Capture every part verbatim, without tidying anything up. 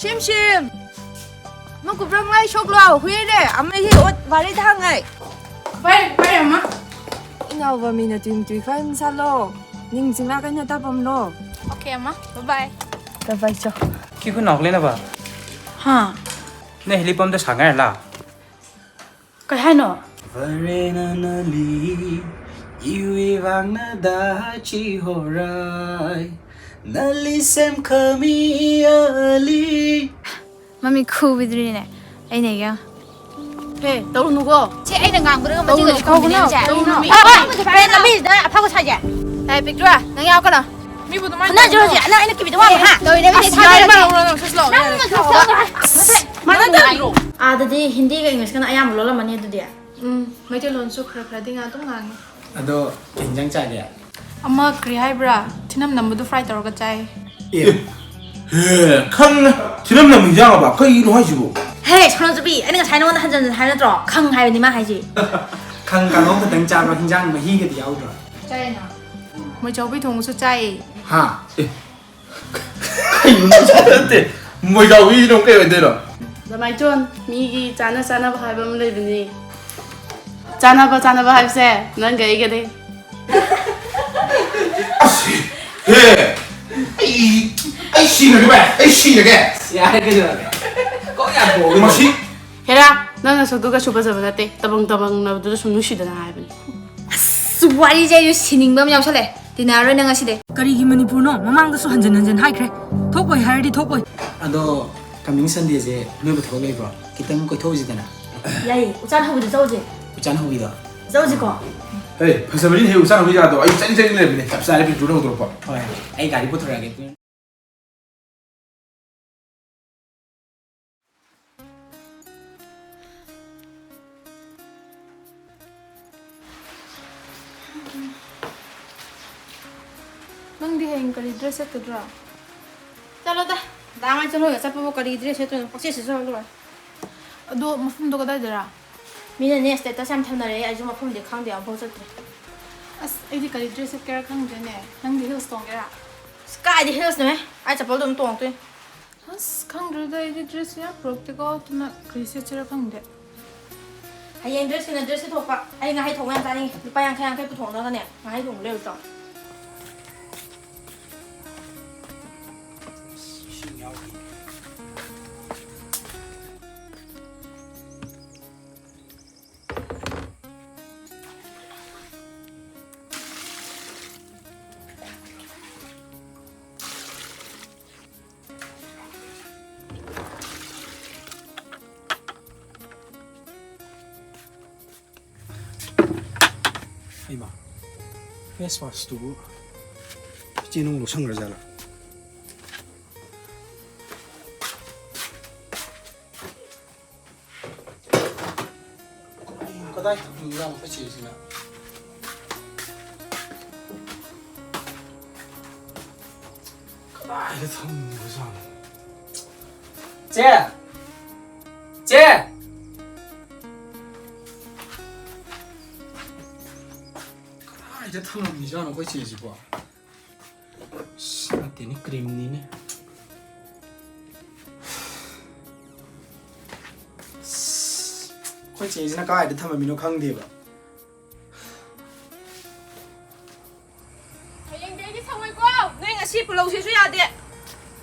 ꯁꯤꯝ ꯁꯤꯝ! ꯃꯀꯨꯞꯔꯪ ꯂꯥꯏ ꯁꯣꯛꯂꯣ, ꯍꯨꯏꯔꯦ, ꯑꯃ ꯍꯤ ꯑꯣꯠ ꯋꯥꯔꯤ ꯊꯥꯡꯉꯩ꯫ ꯄꯥꯏ, ꯄꯥꯏ ꯑꯃ꯫ ꯏꯅꯥꯎꯕ ꯃꯤꯅ ꯇꯨꯏ ꯇꯨꯏ ꯈꯟ ꯁꯥꯂꯣ꯫ ꯅꯤꯡꯁꯤꯡꯂꯥ ꯀꯩꯅ ꯇꯥꯄꯝꯂꯣ꯫ Okay ꯑꯃ, bye bye꯫ Bye bye ꯆꯣ꯫ ꯀꯤ ꯈꯨꯟ ꯅꯥꯎ ꯂꯩꯅꯕ? ꯍꯥ? ꯅ ꯍꯤꯂꯤ ꯄꯝꯗ ꯁꯥꯡꯉꯥꯏꯔꯂꯥ? ꯀꯩ ꯍꯥꯏꯅꯣ? ꯐꯔꯦꯅ ꯅꯂꯤ, ꯏꯋꯤ ꯋꯥꯡꯅ ꯗꯥꯆꯤ ꯍꯣꯔꯥꯏ, ꯅꯂꯤ ꯁꯦꯝ ꯈꯃꯤ ꯑꯂꯤ꯫ ꯃꯃꯤ ꯈꯨꯕꯤꯗ꯭ꯔꯤꯅꯦ, ꯑꯩꯅ ꯌꯦꯡ꯫ ꯍꯦ, ꯇꯧꯔꯨꯅꯨꯀꯣ꯫ ꯁꯤ ꯑꯩꯅ ꯉꯥꯡꯕꯗꯒ ꯃꯆꯤꯟꯒꯁꯦ ꯇꯧꯔꯨꯅꯨ, ꯈꯨꯝꯕꯤꯅꯦ ꯇꯧꯔꯨꯅꯨ, ꯃꯁꯦ꯫ ꯇꯧꯔꯨꯅꯨ, ꯃꯤ ꯑ, ꯑ, ꯂꯝꯕꯤꯁꯤꯗ ꯑꯐꯕ ꯁꯥꯏꯁꯦ꯫ ꯌꯥꯏ, ꯄꯤꯛꯇ꯭ꯔꯨ, ꯅꯪ ꯌꯥꯎꯀꯅꯣ꯫ ꯃꯤꯕꯨ ꯑꯗꯨꯃꯥꯏꯅ ꯐꯨꯅꯁꯤꯔꯣ ꯇꯧꯒꯅꯣ꯫ ꯍꯧꯖꯤꯛ? ꯅꯪ ꯑꯩꯅ ꯀꯤꯕꯤꯗ ꯋꯥ ꯑꯃ ꯍꯥ? ꯇꯧꯔꯤꯅꯦ, ꯃꯤꯅ ꯑꯁ, ꯌꯥꯔꯦ, ꯊꯥꯗꯔꯦ꯫ ꯄꯥꯎ ꯂꯧꯔꯣ, ꯅꯪ ꯁꯤ ꯂꯥꯎ, ꯅꯪ ꯌꯥꯔꯦ꯫ ꯅꯪ ꯁꯤ ꯂꯥꯎ꯫ ꯃꯥꯅ ꯇꯧꯗ꯭ꯔꯣ? ꯑꯥꯗꯗꯤ ꯍꯤꯟꯗꯤꯒ ꯏꯪꯂꯤꯁꯀꯅ ꯑꯌꯥꯝꯕ ꯂꯣꯜꯂꯝꯃꯅꯤ ꯑꯗꯨꯗꯤ꯫ ꯎꯝ, ꯃꯩꯇꯩꯂꯣꯟꯁꯨ ꯈꯔ ꯈꯔꯗꯤ ꯉꯥꯡ-, ꯑꯗꯨꯝ ꯉꯥꯡꯉꯤ꯫ ꯑꯗꯣ ꯀꯩ ꯏꯟꯖꯥꯡ ꯆꯥꯒꯦ? ꯑꯃ ꯀꯔꯤ ꯍꯥꯏꯕ꯭ꯔꯥ? ꯊꯤꯅꯝ ꯅꯝꯕꯗꯨ fry ꯇꯧꯔꯒ ꯆꯥꯏ꯫ ꯑꯦ, ꯍꯦ, ꯈꯪ-, ꯊꯤꯅꯝ ꯅꯝꯕ ꯏꯟꯖꯥꯡ ꯑꯕ? ꯀꯩꯅꯣ ꯍꯥꯏꯁꯤꯕꯣ? ꯍꯦ, ꯁꯣꯅꯣꯆꯨꯕꯤ, ꯑꯩꯅ ꯉꯁꯥꯏ ꯅꯉꯣꯟꯗ ꯍꯟꯖꯟ ꯍꯟꯖꯟ ꯍꯥꯏ ꯅꯠꯇ꯭ꯔꯣ? ꯈꯪ ꯍꯥꯏꯕꯅꯤ ꯃꯥ ꯍꯥꯏꯁꯤ꯫ ꯈꯪ ꯀꯥꯡꯍꯧ ꯈꯛꯇꯪ ꯆꯥꯕ꯭ꯔꯣ? ꯍꯤꯟꯖꯥꯡ ꯃꯍꯤꯒꯗꯤ ꯌꯥꯎꯗ꯭ꯔꯣ? ꯆꯥꯏꯅ꯫ ꯃꯣꯏ ꯆꯧꯕꯤ ꯊꯣꯡꯕꯁꯨ ꯆꯥꯏ꯫ ꯍꯥ? ꯑꯦ, ꯀꯩꯅꯣ ꯅꯪ ꯆꯥꯗ ꯅꯠꯇꯦ꯫ ꯃꯣꯏꯗꯥꯎꯕꯤꯅꯣ ꯀꯩ ꯑꯣꯏꯗꯣꯏꯅꯣ? ꯗꯃꯥꯏꯆꯣꯟ, ꯃꯤꯒꯤ ꯆꯥꯅ ꯆꯥꯅꯕ ꯍꯥꯏꯕ ꯑꯃ ꯂꯩꯕꯅꯤ꯫ ꯆꯥꯅꯕ, ꯆꯥꯅꯕ ꯍꯥꯏꯕꯁꯦ ꯅꯪꯒ ꯑꯩꯒꯅꯤ꯫ ꯑꯁ, ꯍꯦ! ꯑꯩ, ꯑꯩ ꯁꯤꯔꯒꯦ ꯚꯥꯏ, ꯑꯩ ꯁꯤꯔꯒꯦ꯫ ꯌꯥꯔꯦ ꯀꯩꯗꯧꯔꯒꯦ? ꯀꯣꯛ ꯌꯥꯝ ꯄꯣꯛꯑꯦ꯫ ꯃꯁꯤ ꯍꯦꯔꯥ, ꯅꯪ ꯅꯁꯛꯇꯨ ꯀꯩꯁꯨ ꯐꯖꯕ ꯅꯠꯇꯦ꯫ ꯇꯕꯪ ꯇꯕꯪ ꯅꯕꯗꯨꯗ ꯁꯨꯝ ꯅꯨꯡꯁꯤꯗꯅ ꯍꯥꯏꯕꯅꯤ꯫ ꯑꯁ, ꯋꯥꯔꯤꯁꯦ ꯑꯩꯁꯨ ꯁꯤꯅꯤꯡꯕ ꯑꯃ ꯌꯥꯎꯁꯜꯂꯦ꯫ ꯇꯤꯟꯅꯔꯔꯣꯏ ꯅꯪ ꯉꯁꯤꯗꯩ꯫ ꯀꯔꯤꯒꯤ ꯃꯅꯤꯄꯨꯔꯅꯣ? ꯃꯃꯥꯡꯗꯁꯨ ꯍꯟꯖꯟ ꯍꯟꯖꯟ ꯍꯥꯏꯈ꯭ꯔꯦ꯫ ꯊꯣꯛꯄꯣꯏ ꯍꯥꯏꯔꯗꯤ ꯊꯣꯛꯄꯣꯏ꯫ ꯑꯗꯣ coming Sundayꯁꯦ ꯅꯣꯏꯕꯨ ꯊꯕꯛ ꯂꯩꯕ꯭ꯔꯣ? ꯈꯤꯇꯪ ꯀꯣꯏꯊꯣꯛꯎꯁꯤꯗꯅ꯫ ꯌꯥꯏꯌꯦ, ꯎꯆꯥꯟ ꯍꯧꯕꯗ ꯆꯧꯁꯦ꯫ ꯎꯆꯥꯟ ꯍꯧꯕꯤꯗꯣ? ꯆꯧꯁꯤꯀꯣ꯫ ꯍꯦ, ꯐꯖꯕꯅꯤꯅꯦ ꯍꯦ, ꯎꯆꯥꯟ ꯍꯧꯕꯤ ꯖꯒꯥꯗꯣ꯫ ꯑꯩ ꯆꯠꯅꯤꯡ ꯆꯠꯅꯤꯡ ꯂꯩꯔꯝꯃꯤꯅꯦ꯫ ꯆꯞ ꯆꯥꯔꯦ, ꯄꯤꯛꯇ꯭ꯔꯨꯅ ꯍꯧꯗꯣꯔꯛꯄ꯫ ꯍꯣꯏ, ꯑꯩ ꯒꯥꯔꯤ ꯄꯨꯊꯣꯔꯛꯑꯒꯦ꯫ ꯅꯪꯗꯤ ꯍꯌꯦꯡ ꯀꯔꯤ dress ꯁꯦꯠꯀꯗ꯭ꯔꯥ? ꯆꯠꯂꯣꯗ, ꯗꯥ ꯃꯥꯏ ꯆꯠꯂꯣꯏꯒ ꯆꯠꯄꯕꯨ ꯀꯔꯤ dress ꯁꯦꯠꯇꯣꯏꯅꯣ? ꯄꯪꯁꯦꯠ ꯁꯦꯠꯆꯧ ꯂꯣꯏꯔꯦ꯫ ꯑꯗꯣ ꯃꯐꯝꯗꯣ ꯀꯗꯥꯏꯗꯔꯥ? ꯃꯤꯅꯅꯦ status ꯌꯥꯝ ꯊꯝꯅꯔꯦ, ꯑꯩꯁꯨ ꯃꯐꯝꯗꯤ ꯈꯪꯗꯦ, ꯑꯃꯨꯛꯐꯥꯎ ꯆꯠꯇ꯭ꯔꯤ꯫ ꯑꯁ, ꯑꯩꯗꯤ ꯀꯔꯤ dress ꯁꯦꯠꯀꯦꯔꯥ ꯈꯪꯗ꯭ꯔꯦꯅꯦ꯫ ꯅꯪꯗꯤ heels ꯇꯣꯡꯒꯦꯔꯥ? ꯑꯁ, ꯀꯥꯏꯗꯤ heelsꯅꯣꯍꯦ? ꯑꯩ ꯆꯄꯜꯗꯣ ꯑꯗꯨꯝ ꯇꯣꯡꯉꯛꯇꯣꯏꯅꯤ꯫ ꯑꯁ, ꯈꯪꯗ꯭ꯔꯦꯗ, ꯑꯩꯗꯤ ꯗ꯭ꯔꯦꯁꯁꯨ ꯌꯥꯝ ꯄꯨꯔꯛꯇꯦꯀꯣ, ꯑꯗꯨꯅ ꯀꯔꯤ ꯁꯦꯠꯁꯤꯔꯥ ꯈꯪꯗꯦ꯫ ꯍꯌꯦꯡ ꯗ꯭ꯔꯦꯁꯀꯤꯅ ꯗ꯭ꯔꯦꯁꯁꯤ ꯊꯣꯛꯄ꯫ ꯑꯩ ꯉꯥꯍꯩ ꯊꯣꯡꯕ ꯌꯥꯝ ꯆꯥꯅꯤꯡꯉꯤ꯫ ꯂꯨꯄꯥ ꯌꯥꯡꯈꯩ ꯌꯥꯡꯈꯩ ꯄꯨꯊꯣꯛꯅꯒꯅꯦ ꯉꯥꯍꯩ ꯊꯣꯡꯕ ꯂꯩꯔꯨꯆꯣ꯫ ꯏꯁꯤꯡ ꯌꯥꯎꯗꯦ꯫ ꯍꯩꯃꯥ, ꯐꯦꯁ ꯋꯥꯁꯇꯨꯕꯨ ꯏꯆꯦ ꯅꯨꯡ ꯂꯧꯁꯟꯈ꯭ꯔꯖꯥꯠꯂꯥ? ꯀꯗꯥꯏ ꯊꯝꯃꯤꯖꯥꯠꯅꯣ ꯑꯩꯈꯣꯏ ꯆꯦꯁꯤꯅ? ꯀꯗꯥꯏꯗ ꯊꯝꯃꯤꯕꯖꯥꯠꯅꯣ? ꯆꯦ! ꯆꯦ! ꯀꯗꯥꯏꯗ ꯊꯝꯃꯝꯃꯤꯖꯥꯠꯅꯣ ꯑꯩꯈꯣꯏ ꯆꯦꯁꯤꯕꯣ? ꯑꯁ, ꯅꯠꯇꯦꯅꯦ, ꯀ꯭ꯔꯤꯝꯅꯤꯅꯦ꯫ ꯑꯁ, ꯑꯩꯈꯣꯏ ꯆꯦꯁꯤꯅ ꯀꯗꯥꯏꯗ ꯊꯝꯃꯝꯃꯤꯅꯣ ꯈꯪꯗꯦꯕ꯫ ꯍꯌꯦꯡꯗꯤ ꯑꯩꯗꯤ ꯁꯪꯉꯣꯏꯀꯣ꯫ ꯅꯣꯏ ꯉꯁꯤ ꯄꯨꯂꯧꯁꯤꯁꯨ ꯌꯥꯗꯦ꯫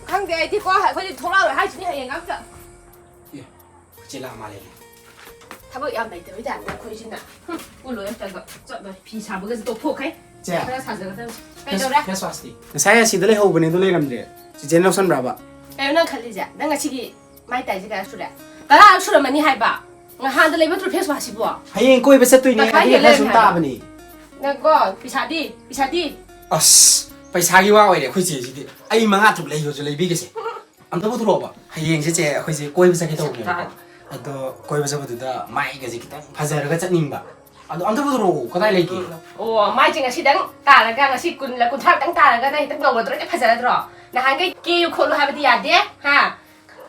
ꯈꯪꯗꯦ ꯑꯩꯗꯤꯀꯣ, ꯑꯩꯈꯣꯏꯗꯤ ꯊꯣꯛꯂꯛꯑꯔꯣꯏ ꯍꯥꯏꯁꯤꯅꯤ ꯍꯌꯦꯡ ꯑꯝꯇ꯫ ꯑꯦ, ꯆꯦ ꯂꯥꯛ ꯃꯥꯜꯂꯦꯅꯦ꯫ ꯊꯕꯛ ꯌꯥꯝ ꯂꯩꯇꯕꯩ ꯇꯥꯏꯞꯇ ꯑꯩꯈꯣꯏꯁꯤꯅ꯫ ꯍꯨꯝ, ꯄꯨꯂꯣꯏ ꯑꯝꯇꯒ ꯆꯠꯂꯣꯏ꯫ ꯐꯤ ꯁꯥꯕꯒꯁꯦ ꯇꯣꯛꯊꯣꯛꯈ꯭ꯔꯦ꯫ ꯆꯦ, ꯈꯔ ꯁꯥꯖꯒꯗꯕꯅꯤ꯫ ꯐꯦꯁ-, ꯀꯩꯗꯧꯔꯦ? ꯐꯦꯁ ꯋꯥꯁꯇꯤ? ꯉꯁꯥꯏ ꯑꯁꯤꯗ ꯂꯩꯍꯧꯕꯅꯦ, ꯑꯗꯨ ꯂꯩꯔꯝꯗ꯭ꯔꯦ꯫ ꯆꯤꯆꯦꯅ ꯂꯧꯁꯟꯕ꯭ꯔꯕ? ꯀꯩꯅꯣ ꯅꯪ ꯈꯜꯂꯤꯁꯦ? ꯅꯪ ꯉꯁꯤꯒꯤ ꯃꯥꯏ ꯇꯥꯏꯁꯦ ꯀꯌꯥ ꯁꯨꯔꯦ? ꯇꯔꯥꯔꯛ ꯁꯨꯔꯝꯃꯅꯤ ꯍꯥꯏꯕ꯫ ꯅꯍꯥꯟꯗ ꯂꯩꯕ ꯅꯠꯇ꯭ꯔꯣ ꯐꯦꯁ ꯋꯥꯁꯁꯤꯕꯣ? ꯍꯌꯦꯡ ꯀꯣꯏꯕ ꯆꯠꯇꯣꯏꯅꯦ, ꯇꯪꯈꯥꯏ ꯑꯗꯨꯒꯤ ꯍꯦꯜꯂꯦ ꯈꯔ ꯁꯨꯝ ꯍꯥꯏꯕ꯫ ꯇꯥꯕꯅꯤ꯫ ꯅꯪꯀꯣ, ꯄꯩꯁꯥꯗꯤ, ꯄꯩꯁꯥꯗꯤ? ꯑꯁ, ꯄꯩꯁꯥꯒꯤ ꯋꯥ ꯑꯣꯏꯔꯦ ꯑꯩꯈꯣꯏ ꯆꯦꯁꯤꯗꯤ꯫ ꯑꯩ ꯃꯉꯥ ꯇꯔꯨꯛ ꯂꯩꯌꯣꯁꯨ ꯂꯩꯕꯤꯒꯦꯁꯦ꯫ ꯑꯝꯇ ꯄꯨꯊꯣꯔꯛꯑꯣꯕ꯫ ꯍꯌꯦꯡꯁꯦ ꯆꯦ, ꯑꯩꯈꯣꯏꯁꯦ ꯀꯣꯏꯕ ꯆꯠꯀꯦ ꯇꯧꯕꯅꯦꯕꯀꯣ꯫ ꯑꯗꯣ ꯀꯣꯏꯕ ꯆꯠꯄꯗꯨꯗ ꯃꯥꯏꯒꯁꯦ ꯈꯤꯇꯪ ꯐꯖꯔꯒ ꯆꯠꯅꯤꯡꯕ꯫ ꯑꯗꯣ ꯑꯝꯇ ꯄꯨꯊꯣꯔꯛꯑꯣ, ꯀꯗꯥꯏ ꯂꯩꯒꯦ? ꯑꯣ, ꯃꯥꯏꯁꯦ ꯉꯁꯤꯗꯪ ꯇꯥꯔꯒ, ꯉꯁꯤ ꯀꯨꯟꯂ ꯀꯨꯟꯊ꯭ꯔꯥ ꯈꯛꯇꯪ ꯇꯥꯔꯒ ꯅꯪ ꯍꯦꯛꯇ ꯉꯧꯔꯗ꯭ꯔꯣ? ꯍꯦꯛꯇ ꯐꯖꯔꯗ꯭ꯔꯣ? ꯅꯍꯥꯟꯈꯩ ꯀꯦꯌꯨ ꯈꯣꯠꯂꯨ ꯍꯥꯏꯕꯗꯤ ꯌꯥꯗꯦ, ꯍꯥ?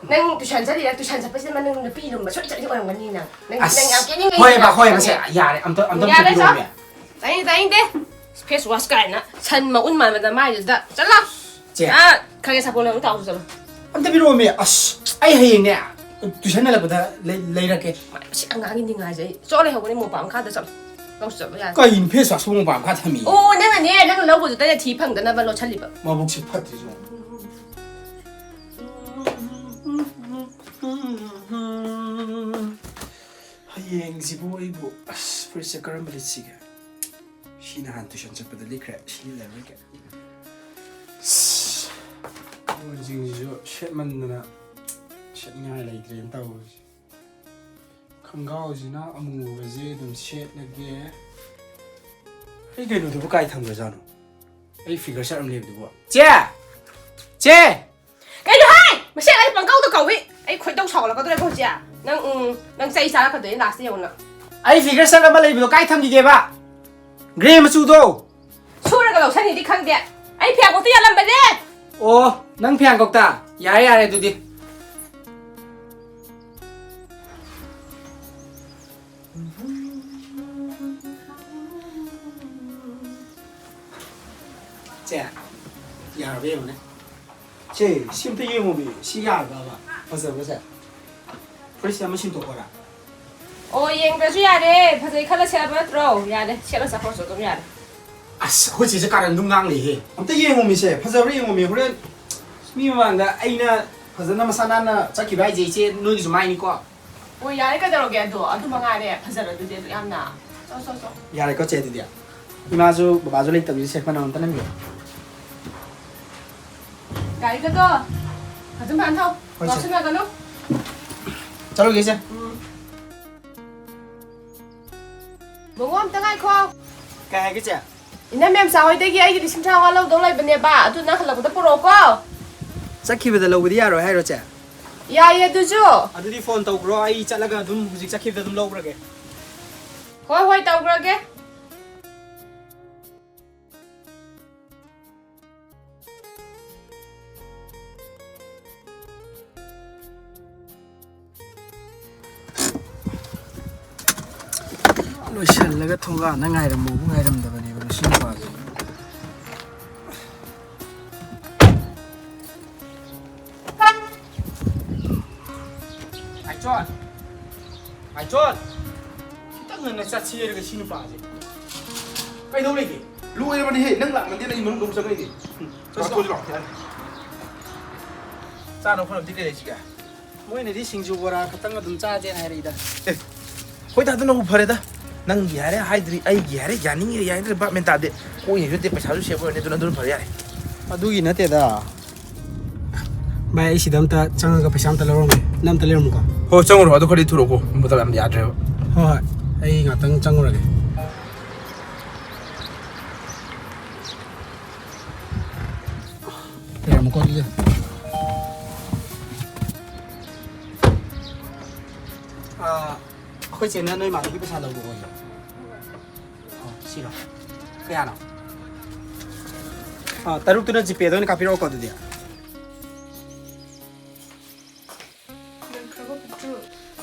ꯅꯪ ꯇꯨꯏꯁꯟ ꯆꯠꯂꯤꯔ? ꯇꯨꯏꯁꯟ ꯆꯠꯄꯁꯤꯗ ꯅꯪ ꯅꯨꯄꯤ ꯂꯨꯝꯕ ꯁꯣꯏ ꯆꯠꯂꯤ ꯑꯣꯏꯔꯝꯒꯅꯤ ꯅꯪ꯫ ꯅꯪ, ꯑꯁ, ꯅꯪ ꯌꯥꯝ ꯀꯦꯅꯤꯡꯉꯩ ꯍꯣꯏꯕ, ꯅꯪ ꯍꯣꯏꯕ, ꯁꯦ, ꯌꯥꯔꯦ, ꯑꯝꯇ, ꯑꯝꯇ ꯌꯥꯔꯦ, ꯄꯨꯊꯣꯛꯄꯤꯔꯛꯑꯣꯃꯦ꯫ ꯆꯥꯅꯤꯡꯗꯦ, ꯇꯥꯅꯤꯡꯗꯦ꯫ ꯐꯦꯁ ꯋꯥꯁ ꯀꯥꯏꯅ ꯁꯟ ꯃꯎꯟ ꯃꯥꯟꯕꯗ ꯃꯥꯏꯗꯨꯗ꯫ ꯆꯠꯂꯣ꯫ ꯆꯦ꯫ ꯑꯥ, ꯈꯥꯒꯦ ꯁꯥꯄꯣꯟ ꯂꯧꯔꯨ ꯇꯥꯎꯁꯨ ꯆꯠꯂꯣ꯫ ꯑꯝꯇ ꯄꯤꯔꯛꯑꯣꯃꯦ꯫ ꯑꯁ, ꯑꯩ ꯍꯌꯦꯡꯅꯦ tuition ꯍꯜꯂꯛꯄꯗ ꯂꯩ-, ꯂꯩꯔꯛꯀꯦ꯫ ꯃꯁꯤ ꯑꯉꯥꯡꯒꯤ ꯅꯤꯡꯉꯥꯏꯁꯦ꯫ ꯑꯩ ꯆꯣꯠꯂꯦ ꯍꯧꯒꯅꯤ ꯃꯣꯝꯄꯥꯛ ꯃꯈꯥꯗ ꯆꯠꯂꯣ꯫ ꯂꯧ ꯆꯠꯂꯣ ꯌꯥꯔꯦ꯫ ꯀꯩꯅꯣ face washꯄꯨ ꯃꯣꯝꯄꯥꯛ ꯃꯈꯥ ꯊꯝꯃꯤ? ꯑꯣ, ꯅꯪꯅꯅꯦ, ꯅꯪꯅ ꯂꯧꯕꯗꯨꯗꯅꯦ ꯊꯤ ꯐꯪꯗꯅꯕ ꯂꯣꯠꯁꯜꯂꯤꯕ꯫ ꯃꯕꯨꯛꯁꯦ ꯐꯠꯇ꯭ꯔꯤꯁꯦ ꯌꯦꯡꯉꯣ꯫ ꯍꯌꯦꯡꯁꯤꯕꯨ ꯑꯩꯕꯨ, ꯑꯁ, ꯐꯨꯔꯤꯠꯁꯦ ꯀꯔꯝꯕ ꯂꯤꯠꯁꯤꯒꯦ? ꯁꯤ ꯅꯍꯥꯟ tuition ꯆꯠꯄꯗ ꯂꯤꯠꯈ꯭ꯔꯦ, ꯁꯤ ꯂꯤꯠꯂꯔꯣꯏꯒꯦ꯫ ꯑꯁ, ꯐꯤꯔꯣꯟꯁꯤꯡꯁꯤꯁꯨ ꯁꯦꯠꯃꯟꯗꯅ ꯁꯦꯠꯅꯤꯡꯉꯥꯏ ꯂꯩꯇ꯭ꯔꯦꯅ ꯇꯧꯔꯤꯁꯦ꯫ ꯈꯪꯒꯥꯎꯁꯤꯅ ꯑꯃꯨꯕꯁꯦ ꯑꯗꯨꯝ ꯁꯦꯠꯂꯒꯦ꯫ ꯑꯩ ꯀꯩꯅꯣꯗꯨꯕꯨ ꯀꯥꯏ ꯊꯝꯈ꯭ꯔꯖꯥꯠꯅꯣ? ꯑꯩ figure shirt ꯑꯃ ꯂꯩꯕꯗꯨꯕꯨ꯫ ꯆꯦ! ꯆꯦ! ꯀꯩꯅꯣ ꯍꯥꯏ? ꯃꯁꯤ ꯑꯩ ꯄꯪꯀꯧꯗ ꯀꯧꯏ꯫ ꯑꯩ ꯈꯣꯏꯗꯧ ꯁꯥꯎꯒꯠꯂꯛꯀꯗꯧꯔꯦꯀꯣ ꯍꯧꯖꯤꯛ꯫ ꯅꯪ, ꯎꯝ, ꯅꯪ ꯆꯩ ꯆꯥꯔꯛꯀꯗꯣꯏꯅꯤ lastꯇ ꯌꯦꯡꯉꯨ ꯅꯪ꯫ ꯑꯩ figure shirt ꯑꯃ ꯂꯩꯕꯗꯣ ꯀꯥꯏ ꯊꯝꯈꯤꯒꯦꯕ? Grey ꯃꯆꯨꯗꯣ꯫ ꯁꯨꯔꯒ ꯂꯧꯁꯟꯅꯤꯗꯤ ꯈꯪꯗꯦ꯫ ꯑꯩ ꯐꯤꯌꯥꯡꯀꯣꯛꯇ ꯌꯥꯜꯂꯝꯕꯅꯦ꯫ ꯑꯣ, ꯅꯪ ꯐꯤꯌꯥꯡꯀꯣꯛꯇ? ꯌꯥꯔꯦ, ꯌꯥꯔꯦ ꯑꯗꯨꯗꯤ꯫ ꯆꯦ, ꯌꯥꯔꯕ ꯌꯦꯡꯉꯨꯅꯦ꯫ ꯆꯦ, ꯁꯤ ꯑꯝꯇ ꯌꯦꯡꯉꯣꯃꯤ꯫ ꯁꯤ ꯌꯥꯔꯕꯕ? ꯐꯖꯕ꯭ꯔꯥ ꯆꯦ? ꯐꯨꯔꯤꯠꯁꯦ ꯑꯃ ꯁꯤꯟꯗꯣꯛꯈꯣꯔꯥ? ꯑꯣ, ꯌꯦꯡꯗ꯭ꯔꯁꯨ ꯌꯥꯔꯦ꯫ ꯐꯖꯩ ꯈꯜꯂ ꯁꯦꯠꯂꯕ ꯅꯠꯇ꯭ꯔꯣ? ꯌꯥꯔꯦ, ꯁꯦꯠꯂ ꯆꯠꯈ꯭ꯔꯁꯨ ꯑꯗꯨꯝ ꯌꯥꯔꯦ꯫ ꯑꯁ, ꯑꯩꯈꯣꯏ ꯆꯦꯁꯦ ꯀꯥꯔꯟ ꯑꯗꯨꯝ ꯉꯥꯡ ꯂꯩꯍꯦ꯫ ꯑꯝꯇ ꯌꯦꯡꯉꯣꯃꯤꯁꯦ, ꯐꯖꯕ꯭ꯔꯥ ꯌꯦꯡꯉꯣꯃꯤ꯫ ꯍꯣꯔꯦꯟ ꯃꯤ ꯃꯃꯥꯡꯗ ꯑꯩꯅ ꯐꯖꯅ ꯃꯁꯥ ꯅꯥꯟꯅ ꯆꯠꯈꯤꯕ ꯍꯥꯏꯁꯦ, ꯏꯆꯦ ꯅꯣꯏꯒꯤꯁꯨ ꯃꯥꯏꯅꯤꯀꯣ꯫ ꯑꯣ, ꯌꯥꯔꯦ, ꯀꯩꯗꯧꯔꯒꯦ? ꯑꯗꯣ ꯑꯗꯨ ꯃꯉꯥꯏꯔꯦ, ꯐꯖꯔꯗꯨꯗꯤ ꯑꯗꯨ ꯌꯥꯝꯅ꯫ ꯆꯣ, ꯆꯣ, ꯆꯣ꯫ ꯌꯥꯔꯦꯀꯣ ꯆꯦ, ꯑꯗꯨꯗꯤ ꯏꯃꯥꯁꯨ ꯕꯕꯥꯁꯨ ꯂꯩꯇꯕꯅꯤ, ꯁꯦ ꯃꯅꯝ ꯑꯝꯇ ꯅꯝꯕꯤꯌꯨ꯫ ꯒꯥꯔꯤꯒꯗꯣ ꯐꯖꯅ ꯐꯖꯅ ꯊꯧ꯫ ꯍꯣꯏ, ꯆꯦ꯫ ꯉꯥꯎꯁꯤꯟꯅꯒꯅꯨ꯫ ꯆꯠꯂꯨꯒꯦ, ꯆꯦ꯫ ꯎꯝ꯫ ꯕꯨꯡꯉꯣ, ꯑꯝꯇ ꯉꯥꯏꯈꯣ꯫ ꯀꯩ ꯍꯥꯏꯒꯦ, ꯆꯦ? ꯏꯅꯝ ꯃꯦꯝꯆꯥ ꯍꯣꯏꯗꯒꯤ ꯑꯩꯒꯤ ꯂꯤꯁꯤꯡ ꯇꯔꯥꯃꯉꯥ ꯂꯧꯗꯧ ꯂꯩꯕꯅꯦꯕ, ꯑꯗꯨ ꯅꯪ ꯍꯜꯂꯛꯄꯗ ꯄꯨꯔꯛꯑꯣꯀꯣ꯫ ꯆꯠꯈꯤꯕꯗ ꯂꯧꯕꯗꯤ ꯌꯥꯔꯣꯏ ꯍꯥꯏꯔꯣ, ꯆꯦ? ꯌꯥꯏꯌꯦ ꯑꯗꯨꯁꯨ꯫ ꯑꯗꯨꯗꯤ phone ꯇꯧꯈ꯭ꯔꯣ, ꯑꯩ ꯆꯠꯂꯒ ꯑꯗꯨꯝ ꯍꯧꯖꯤꯛ ꯆꯠꯈꯤꯕꯗ ꯑꯗꯨꯝ ꯂꯧꯈ꯭ꯔꯒꯦ꯫ ꯍꯣꯏ, ꯍꯣꯏ, ꯇꯧꯈ꯭ꯔꯒꯦ꯫ ꯂꯣꯏꯁꯤꯜꯂꯒ ꯊꯣꯡꯒꯥꯟꯗ ꯉꯥꯏꯔꯝꯃꯣꯕꯨ ꯉꯥꯏꯔꯝꯗꯕꯅꯦꯕ ꯃꯁꯤ ꯅꯨꯄꯥꯁꯦ꯫ ꯄꯥ, ꯆꯣꯟ! ꯃꯥꯏꯆꯣꯟ! ꯈꯤꯇꯪ ꯉꯟꯅ ꯆꯠꯁꯤ ꯍꯥꯏꯔꯒ ꯁꯤ ꯅꯨꯄꯥꯁꯦ꯫ ꯀꯩꯗꯧ ꯂꯩꯒꯦ? ꯂꯣꯏꯔꯕꯅꯤꯍꯦ, ꯅꯪ ꯂꯥꯛꯃꯟꯗꯦꯅ ꯑꯩ ꯃꯅꯨꯡꯗ ꯑꯃꯨꯛ ꯆꯪꯉꯛꯏꯅꯦ꯫ ꯎꯝ, ꯆꯠꯁꯤ, ꯂꯥꯛꯑꯣ, ꯆꯠꯁꯤ, ꯂꯥꯛꯑꯣ꯫ ꯂꯥꯛꯑꯣ꯫ ꯆꯥꯅꯕ ꯈꯣꯠꯅꯕꯗꯤ ꯀꯩ ꯂꯩꯁꯤꯒꯦ? ꯃꯣꯏꯅꯗꯤ ꯁꯤꯡꯖꯨ ꯕꯣꯔꯥ ꯈꯛꯇꯪ ꯑꯗꯨꯝ ꯆꯥꯁꯦꯅ ꯍꯥꯏꯔꯛꯏꯗ꯫ ꯑꯦ, ꯍꯣꯏꯗ, ꯑꯗꯨꯅꯕꯨ ꯐꯔꯦꯗ꯫ ꯅꯪꯒꯤ ꯍꯥꯏꯔꯦ ꯍꯥꯏꯗ꯭ꯔꯤ, ꯑꯩꯒꯤ ꯍꯥꯏꯔꯦ ꯌꯥꯅꯤꯡꯉꯤꯔ ꯌꯥꯅꯤꯡꯗ꯭ꯔꯤꯔ ꯚꯥꯞ ꯃꯦꯟ ꯇꯥꯗꯦ꯫ ꯀꯣꯏꯅꯁꯨ ꯅꯠꯇꯦ, ꯄꯩꯁꯥꯁꯨ ꯁꯦꯞ ꯑꯣꯏꯔꯅꯤ, ꯑꯗꯨꯅ ꯑꯗꯨꯅ ꯐꯔꯦ, ꯌꯥꯔꯦ꯫ ꯑꯗꯨꯒꯤ ꯅꯠꯇꯦꯗ꯫ ꯚꯥꯏ, ꯑꯩ ꯁꯤꯗ ꯑꯝꯇ ꯆꯪꯉꯒ ꯄꯩꯁꯥ ꯑꯝꯇ ꯂꯧꯔꯝꯒꯦ꯫ ꯅꯪ ꯑꯝꯇ ꯂꯩꯔꯝꯃꯨꯀꯣ꯫ ꯍꯣ, ꯆꯪꯉꯨꯔꯣ꯫ ꯑꯗꯨ ꯈꯔꯗꯤ ꯊꯨꯔꯛꯎꯀꯣ꯫ ꯃꯇꯝ ꯌꯥꯝ ꯌꯥꯗ꯭ꯔꯦꯕ꯫ ꯍꯣꯏ, ꯍꯣꯏ꯫ ꯑꯩ ꯉꯥꯛꯇꯪ ꯆꯪꯉꯨꯔꯒꯦ꯫ ꯂꯩꯔꯝꯃꯨꯀꯣ ꯑꯗꯨꯗꯤ꯫ ꯑꯥ, ꯑꯩꯈꯣꯏ ꯆꯦꯅ ꯅꯣꯏ ꯃꯥꯗꯒꯤ ꯄꯩꯁꯥ ꯂꯧꯔꯛꯑꯣꯌꯦ꯫ ꯑꯣ, ꯁꯤꯔꯣ? ꯀꯌꯥꯅꯣ? ꯑꯥ, ꯇꯔꯨꯛꯇꯨꯅ ꯖꯤꯄꯦꯗ ꯑꯣꯏꯅ ꯀꯥꯞꯄꯤꯔꯛꯑꯣꯀꯣ ꯑꯗꯨꯗꯤ꯫ ꯂꯥꯛꯈ꯭ꯔꯕꯣ ꯄꯤꯛꯇ꯭ꯔꯨ?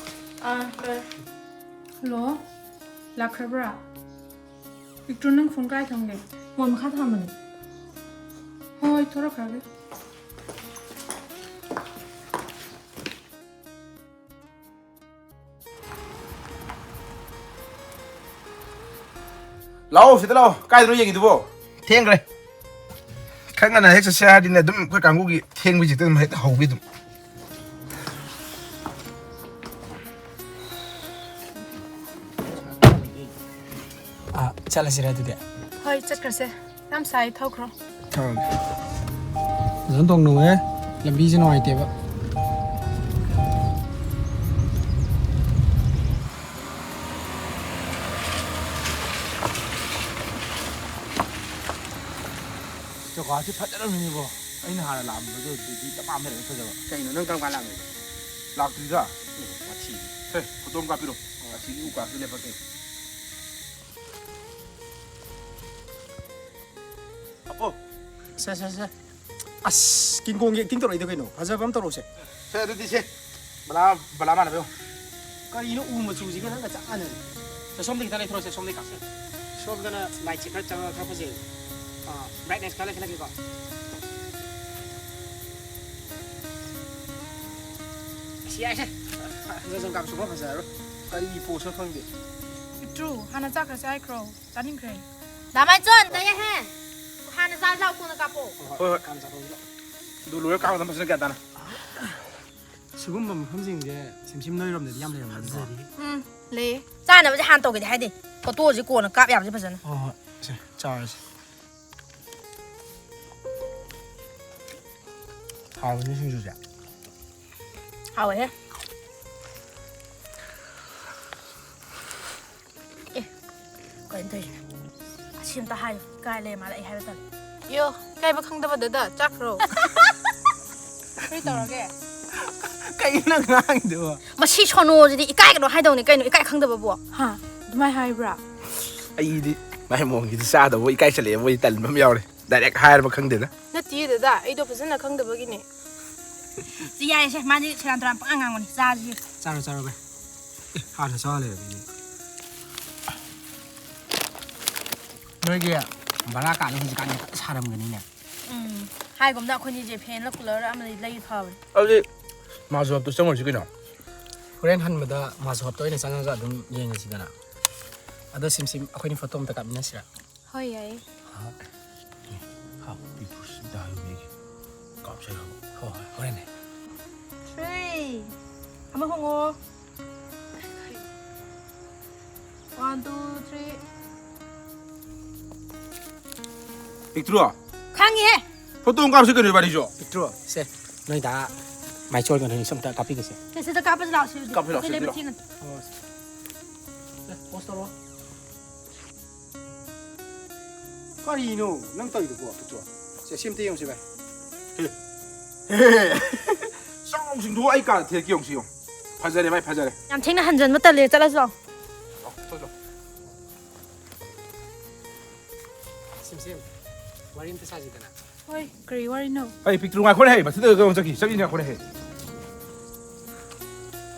ꯑꯥ, ꯂꯥꯛꯑꯦ꯫ ꯍꯜꯂꯣ, ꯂꯥꯛꯈ꯭ꯔꯕ꯭ꯔꯥ? ꯄꯤꯛꯇ꯭ꯔꯨ, ꯅꯪ ꯐꯣꯟ ꯀꯥꯏ ꯊꯝꯒꯦ? ꯐꯣꯟ ꯃꯈꯥ ꯊꯝꯕꯅꯦ꯫ ꯍꯣꯏ, ꯊꯣꯔꯛꯈ꯭ꯔꯒꯦ꯫ ꯂꯥꯛꯑꯣ, ꯁꯤꯗ ꯂꯥꯛꯑꯣ꯫ ꯀꯥꯏꯗꯅꯣ ꯌꯦꯡꯉꯤꯗꯨꯕꯣ? ꯊꯦꯡꯈ꯭ꯔꯦ꯫ ꯈꯔ ꯉꯟꯅ ꯍꯦꯛ ꯆꯠꯁꯦ ꯍꯥꯏꯔꯗꯤꯅꯦ, ꯑꯗꯨꯝ ꯑꯩꯈꯣꯏ ꯀꯥꯡꯕꯨꯒꯤ ꯊꯦꯡꯕꯁꯤ ꯍꯦꯛꯇ ꯑꯗꯨꯝ ꯍꯦꯛꯇ ꯍꯧꯕꯤ ꯑꯗꯨꯝ꯫ ꯑꯥ, ꯆꯠꯂꯁꯤꯔ ꯑꯗꯨꯗꯤ? ꯍꯣꯏ, ꯆꯠꯈ꯭ꯔꯁꯦ꯫ ꯌꯥꯝ ꯁꯥꯏ, ꯊꯧꯈ꯭ꯔꯣ꯫ ꯊꯧꯔꯒꯦ꯫ ꯐꯖꯅ ꯇꯣꯡ ꯅꯨꯡꯉꯥꯏ, ꯂꯝꯕꯤꯁꯦ ꯅꯨꯡꯉꯥꯏꯇꯦꯕ꯫ ꯖꯒꯥꯁꯤ ꯐꯖꯔꯝꯃꯤꯅꯦꯀꯣ꯫ ꯑꯩꯅ ꯍꯥꯟꯅ ꯂꯥꯛꯑꯝꯕꯗꯨꯗꯤ ꯆꯞ ꯃꯥꯟꯅꯔꯦ ꯐꯖꯕ꯫ ꯀꯩꯅꯣ, ꯅꯪ ꯀꯔꯝ ꯀꯥꯟ ꯂꯥꯛꯑꯝꯃꯤꯕ? ꯂꯥꯛꯇ꯭ꯔꯤꯗ꯫ ꯑꯦ, ꯋꯥꯊꯤꯗꯤ꯫ ꯁꯦ, ꯐꯣꯇꯣ ꯑꯃ ꯀꯥꯞꯄꯤꯔꯣ꯫ ꯑꯣ꯫ ꯑꯁꯤꯒꯤ ꯎ ꯀꯥꯁꯤ ꯂꯦꯞꯄꯛꯀꯦ꯫ ꯑꯄꯣ꯫ ꯁꯦ, ꯁꯦ, ꯁꯦ꯫ ꯑꯁ, ꯀꯤꯡ ꯀꯣꯡꯒꯤ ꯑꯦꯛꯇꯤꯡ ꯇꯧꯔꯛꯏꯗꯣ ꯀꯩꯅꯣ? ꯐꯖꯕ ꯑꯃ ꯇꯧꯔꯛꯎꯁꯦ꯫ ꯁꯦ, ꯑꯗꯨꯗꯤ ꯁꯦ꯫ ꯕꯂꯥ, ꯕꯂꯥ ꯃꯥꯟꯅꯕ ꯌꯦꯡꯉꯣ꯫ ꯀꯔꯤꯅꯣ ꯎ ꯃꯆꯨꯁꯤꯒ ꯅꯪꯒ ꯆꯞ ꯃꯥꯟꯅꯔꯤ? ꯁꯦ, ꯁꯣꯝꯗ ꯈꯤꯇꯪ ꯂꯩꯊꯣꯔꯛꯑꯣꯁꯦ, ꯁꯣꯝꯗ ꯀꯥꯁꯦ꯫ ꯁꯣꯝꯗꯅ ꯂꯥꯏꯠꯁꯦ ꯈꯔ ꯆꯪꯉꯒ ꯈꯔ ꯐꯖꯩ꯫ ꯑꯥ, ꯕ꯭ꯔꯥꯏꯠꯅꯦꯁ ꯈꯔ ꯂꯩꯈꯠꯂꯛꯀꯦꯀꯣ꯫ ꯑꯁ, ꯌꯥꯏꯁꯦ꯫ ꯍꯟꯖꯟ ꯍꯟꯖꯟ ꯀꯥꯞꯄ ꯁꯨꯡꯐ ꯐꯖꯔꯔꯣꯏ꯫ ꯀꯔꯤ ꯄꯣꯁꯅꯣ ꯈꯪꯗꯦ꯫ ꯄꯤꯛꯇ꯭ꯔꯨ, ꯍꯥꯟꯅ ꯆꯥꯈ꯭ꯔꯁꯦ ꯍꯥꯏꯈ꯭ꯔꯣ? ꯆꯥꯅꯤꯡꯈ꯭ꯔꯦ꯫ ꯗꯥ ꯃꯥꯏꯆꯣꯟ, ꯇꯥꯏꯌꯦ ꯍꯦ꯫ ꯍꯥꯟꯅ ꯆꯥꯁꯤ ꯂꯥꯎ, ꯀꯣꯟꯅ ꯀꯥꯞꯄꯣ꯫ ꯍꯣꯏ, ꯍꯣꯏ, ꯍꯣꯏ꯫ ꯍꯥꯟꯅ ꯆꯥꯊꯣꯛꯑꯁꯤ ꯂꯥꯎ꯫ ꯑꯗꯨ ꯂꯣꯏꯔ ꯀꯥꯞꯄꯗ ꯐꯖꯅ ꯒ꯭ꯌꯥꯟ ꯇꯥꯅ꯫ ꯁꯤꯒꯨꯝꯕ ꯃꯐꯝꯁꯤꯡꯁꯦ ꯁꯤꯝ ꯁꯤꯝ ꯅꯣꯏꯔꯣꯝꯗꯗꯤ ꯌꯥꯝ ꯂꯩꯔꯝꯒꯅꯤꯀꯣ? ꯐꯖꯔꯤ꯫ ꯎꯝ, ꯂꯩꯌꯦ꯫ ꯆꯥꯅꯕꯁꯦ ꯍꯥꯟꯅ ꯇꯧꯒꯦꯗꯤ ꯍꯥꯏꯗꯦ꯫ ꯐꯣꯇꯣꯁꯦ ꯀꯣꯟꯅ ꯀꯥꯞ ꯌꯥꯕꯁꯦ ꯐꯖꯅ꯫ ꯍꯣꯏ, ꯍꯣꯏ꯫ ꯁꯦ, ꯆꯥꯔꯁꯦ꯫ ꯍꯥꯎꯕꯅꯤ ꯁꯤꯡꯖꯨꯁꯦ꯫ ꯍꯥꯎꯋꯦꯍꯦ꯫ ꯑꯦ, ꯀꯩꯅꯣ ꯇꯧꯔꯤꯁꯤꯅ? ꯑꯁꯤ ꯑꯝꯇ ꯍꯥꯏꯌꯨ꯫ ꯏꯀꯥꯏ ꯂꯩ ꯃꯥꯜꯂꯦ, ꯑꯩ ꯍꯥꯏꯕ ꯇꯜꯂꯦ꯫ ꯌꯣ, ꯏꯀꯥꯏꯕ ꯈꯪꯗꯕ ꯗꯗꯥ, ꯆꯥꯈ꯭ꯔꯣ꯫ ꯀꯔꯤ ꯇꯧꯔꯒꯦ? ꯀꯩꯅꯣ ꯅꯪ ꯉꯥꯡꯉꯤꯗꯨꯕꯣ? ꯃꯁꯤ ꯁꯣꯅꯣꯁꯤꯗꯤ ꯏꯀꯥꯏꯒꯅꯣ ꯍꯥꯏꯗꯧꯅꯤ ꯀꯩꯅꯣ, ꯏꯀꯥꯏ ꯈꯪꯗꯕꯕꯨ꯫ ꯍꯥ? ꯑꯗꯨꯃꯥꯏ ꯍꯥꯏꯕ꯭ꯔꯥ? ꯑꯩꯗꯤ ꯃꯥꯏ ꯃꯑꯣꯡꯁꯤꯗꯤ ꯆꯥꯗꯧꯕ ꯏꯀꯥꯏꯁꯜꯂꯛꯑꯦ, ꯃꯣꯏ ꯇꯟꯕ ꯑꯃ ꯌꯥꯎꯔꯦ꯫ ꯗꯥꯏꯔꯦꯛ ꯍꯥꯏꯔꯕ ꯈꯪꯗꯦꯗ꯫ ꯅꯠꯇꯤꯌꯦ ꯗꯗꯥ, ꯑꯩꯗꯣ ꯐꯖꯅ ꯈꯪꯗꯕꯒꯤꯅꯦ꯫ ꯁꯤ ꯌꯥꯔꯦꯁꯦ, ꯃꯥꯗꯤ ꯁꯦꯔꯥꯟ ꯇꯨꯔꯥꯟ ꯄꯉꯥꯡ ꯉꯥꯡꯕꯅꯤ꯫ ꯆꯥꯁꯤ꯫ ꯆꯥꯔꯣ, ꯆꯥꯔꯣ, ꯚꯥꯏ꯫ ꯑꯦ, ꯍꯥꯟꯅ ꯆꯥ ꯂꯩꯔꯝꯃꯤꯅꯦ꯫ ꯅꯣꯏꯒꯤ ꯚꯔꯥ ꯀꯥꯗꯣ ꯍꯧꯖꯤꯛꯀꯥꯟꯗꯤ ꯐꯖꯅ ꯁꯥꯔꯝꯒꯅꯤꯅꯦ꯫ ꯎꯝ, ꯍꯥꯏꯒꯨꯝꯗ ꯑꯩꯈꯣꯏꯅꯤꯁꯦ ꯐꯦꯟꯂ ꯀꯨꯂꯔ ꯑꯃꯗꯤ ꯂꯩ ꯐꯕꯅꯤ꯫ ꯑꯗꯨꯗꯤ ꯃꯥꯖꯣꯞꯇꯣ ꯆꯪꯉꯨꯔꯁꯤ ꯀꯩꯅꯣ? ꯍꯣꯔꯦꯟ ꯍꯟꯕꯗ ꯃꯥꯖꯣꯞꯇ ꯑꯣꯏꯅ ꯆꯪꯉꯒ ꯑꯗꯨꯝ ꯌꯦꯡꯉꯁꯤꯗꯅ꯫ ꯑꯗꯣ ꯁꯤꯝ ꯁꯤꯝ, ꯑꯩꯈꯣꯏꯅꯤ ꯐꯣꯇꯣ ꯑꯝꯇ ꯀꯥꯞꯃꯤꯟꯅꯁꯤꯔꯥ? ꯍꯣꯏ, ꯌꯥꯏꯌꯦ꯫ ꯍꯥ? ꯍꯥ, ꯄꯤꯛꯇ꯭ꯔꯨꯁꯤ ꯑꯝꯇ ꯍꯥꯏꯌꯨꯅꯦ ꯑꯩꯒꯤ꯫ ꯀꯥꯞꯁꯦ ꯍꯥꯏꯕ꯫ ꯍꯣꯏ, ꯍꯣꯏ, ꯍꯣꯔꯦꯟꯅꯦ꯫ ꯊ꯭ꯔꯤ꯫ ꯑꯃ ꯍꯣꯡꯉꯣ꯫ One, two, three꯫ ꯄꯤꯛꯇ꯭ꯔꯨ꯫ ꯈꯪꯉꯤꯍꯦ꯫ ꯐꯣꯇꯣ ꯑꯃ ꯀꯥꯞꯁꯤ ꯀꯩꯅꯣ ꯏꯕꯥꯅꯤꯁꯨ꯫ ꯄꯤꯛꯇ꯭ꯔꯨ, ꯁꯦ, ꯅꯣꯏ ꯗꯥ ꯃꯥꯏꯆꯣꯏꯒ ꯅꯣꯏꯅꯤꯁꯨ ꯑꯝꯇ ꯀꯥꯞꯄꯤꯒꯁꯦ꯫ ꯁꯦ, ꯁꯤꯗ ꯀꯥꯞꯄꯁꯤ ꯂꯥꯛꯑꯣ, ꯁꯤꯗꯤ꯫ ꯀꯥꯞꯄꯁꯤ ꯂꯥꯛꯑꯣ, ꯑꯩꯈꯣꯏ ꯁꯤꯗ ꯂꯩꯕ ꯂꯥꯛꯑꯣ꯫ ꯊꯦꯡꯉꯅꯤ꯫ ꯍꯣꯏ, ꯍꯣꯏ꯫ ꯁꯦ, pose ꯇꯧꯔꯣ꯫ ꯀꯔꯤꯅꯣ ꯅꯪ ꯇꯧꯔꯤꯗꯨꯕꯣ, ꯄꯤꯛꯇ꯭ꯔꯨ? ꯁꯦ, ꯁꯤ ꯑꯝꯇ ꯌꯦꯡꯉꯨꯁꯤ, ꯚꯥꯏ꯫ ꯍꯦ꯫ ꯍꯦ꯫ ꯆꯥꯎ ꯁꯤꯡꯊꯣꯛ ꯑꯩ ꯀꯥꯗ ꯊꯦꯠꯀꯦ ꯌꯦꯡꯉꯨꯁꯤ, ꯌꯦꯡꯉꯨ꯫ ꯐꯖꯔꯦ, ꯚꯥꯏ, ꯐꯖꯔꯦ꯫ ꯌꯥꯝ ꯊꯦꯡꯅ ꯍꯟꯖꯟꯕ ꯇꯜꯂꯦ, ꯆꯠꯂꯁꯤ ꯂꯥꯎ꯫ ꯂꯥꯎ, ꯆꯠꯂꯣ꯫ ꯁꯤꯝ, ꯁꯤꯝ, ꯋꯥꯔꯤ ꯑꯝꯇ ꯁꯥꯁꯤꯗꯅ꯫ ꯍꯣꯏ, ꯀꯔꯤ ꯋꯥꯔꯤꯅꯣ? ꯑꯩ ꯄꯤꯛꯇ꯭ꯔꯨ ꯉꯥꯏꯈꯣꯅꯦ, ꯍꯩ, ꯃꯊꯟꯇ ꯀꯩꯅꯣ ꯆꯠꯈꯤ, ꯆꯠꯈꯤꯅꯦ, ꯉꯥꯏꯈꯣꯅꯦ, ꯍꯩ꯫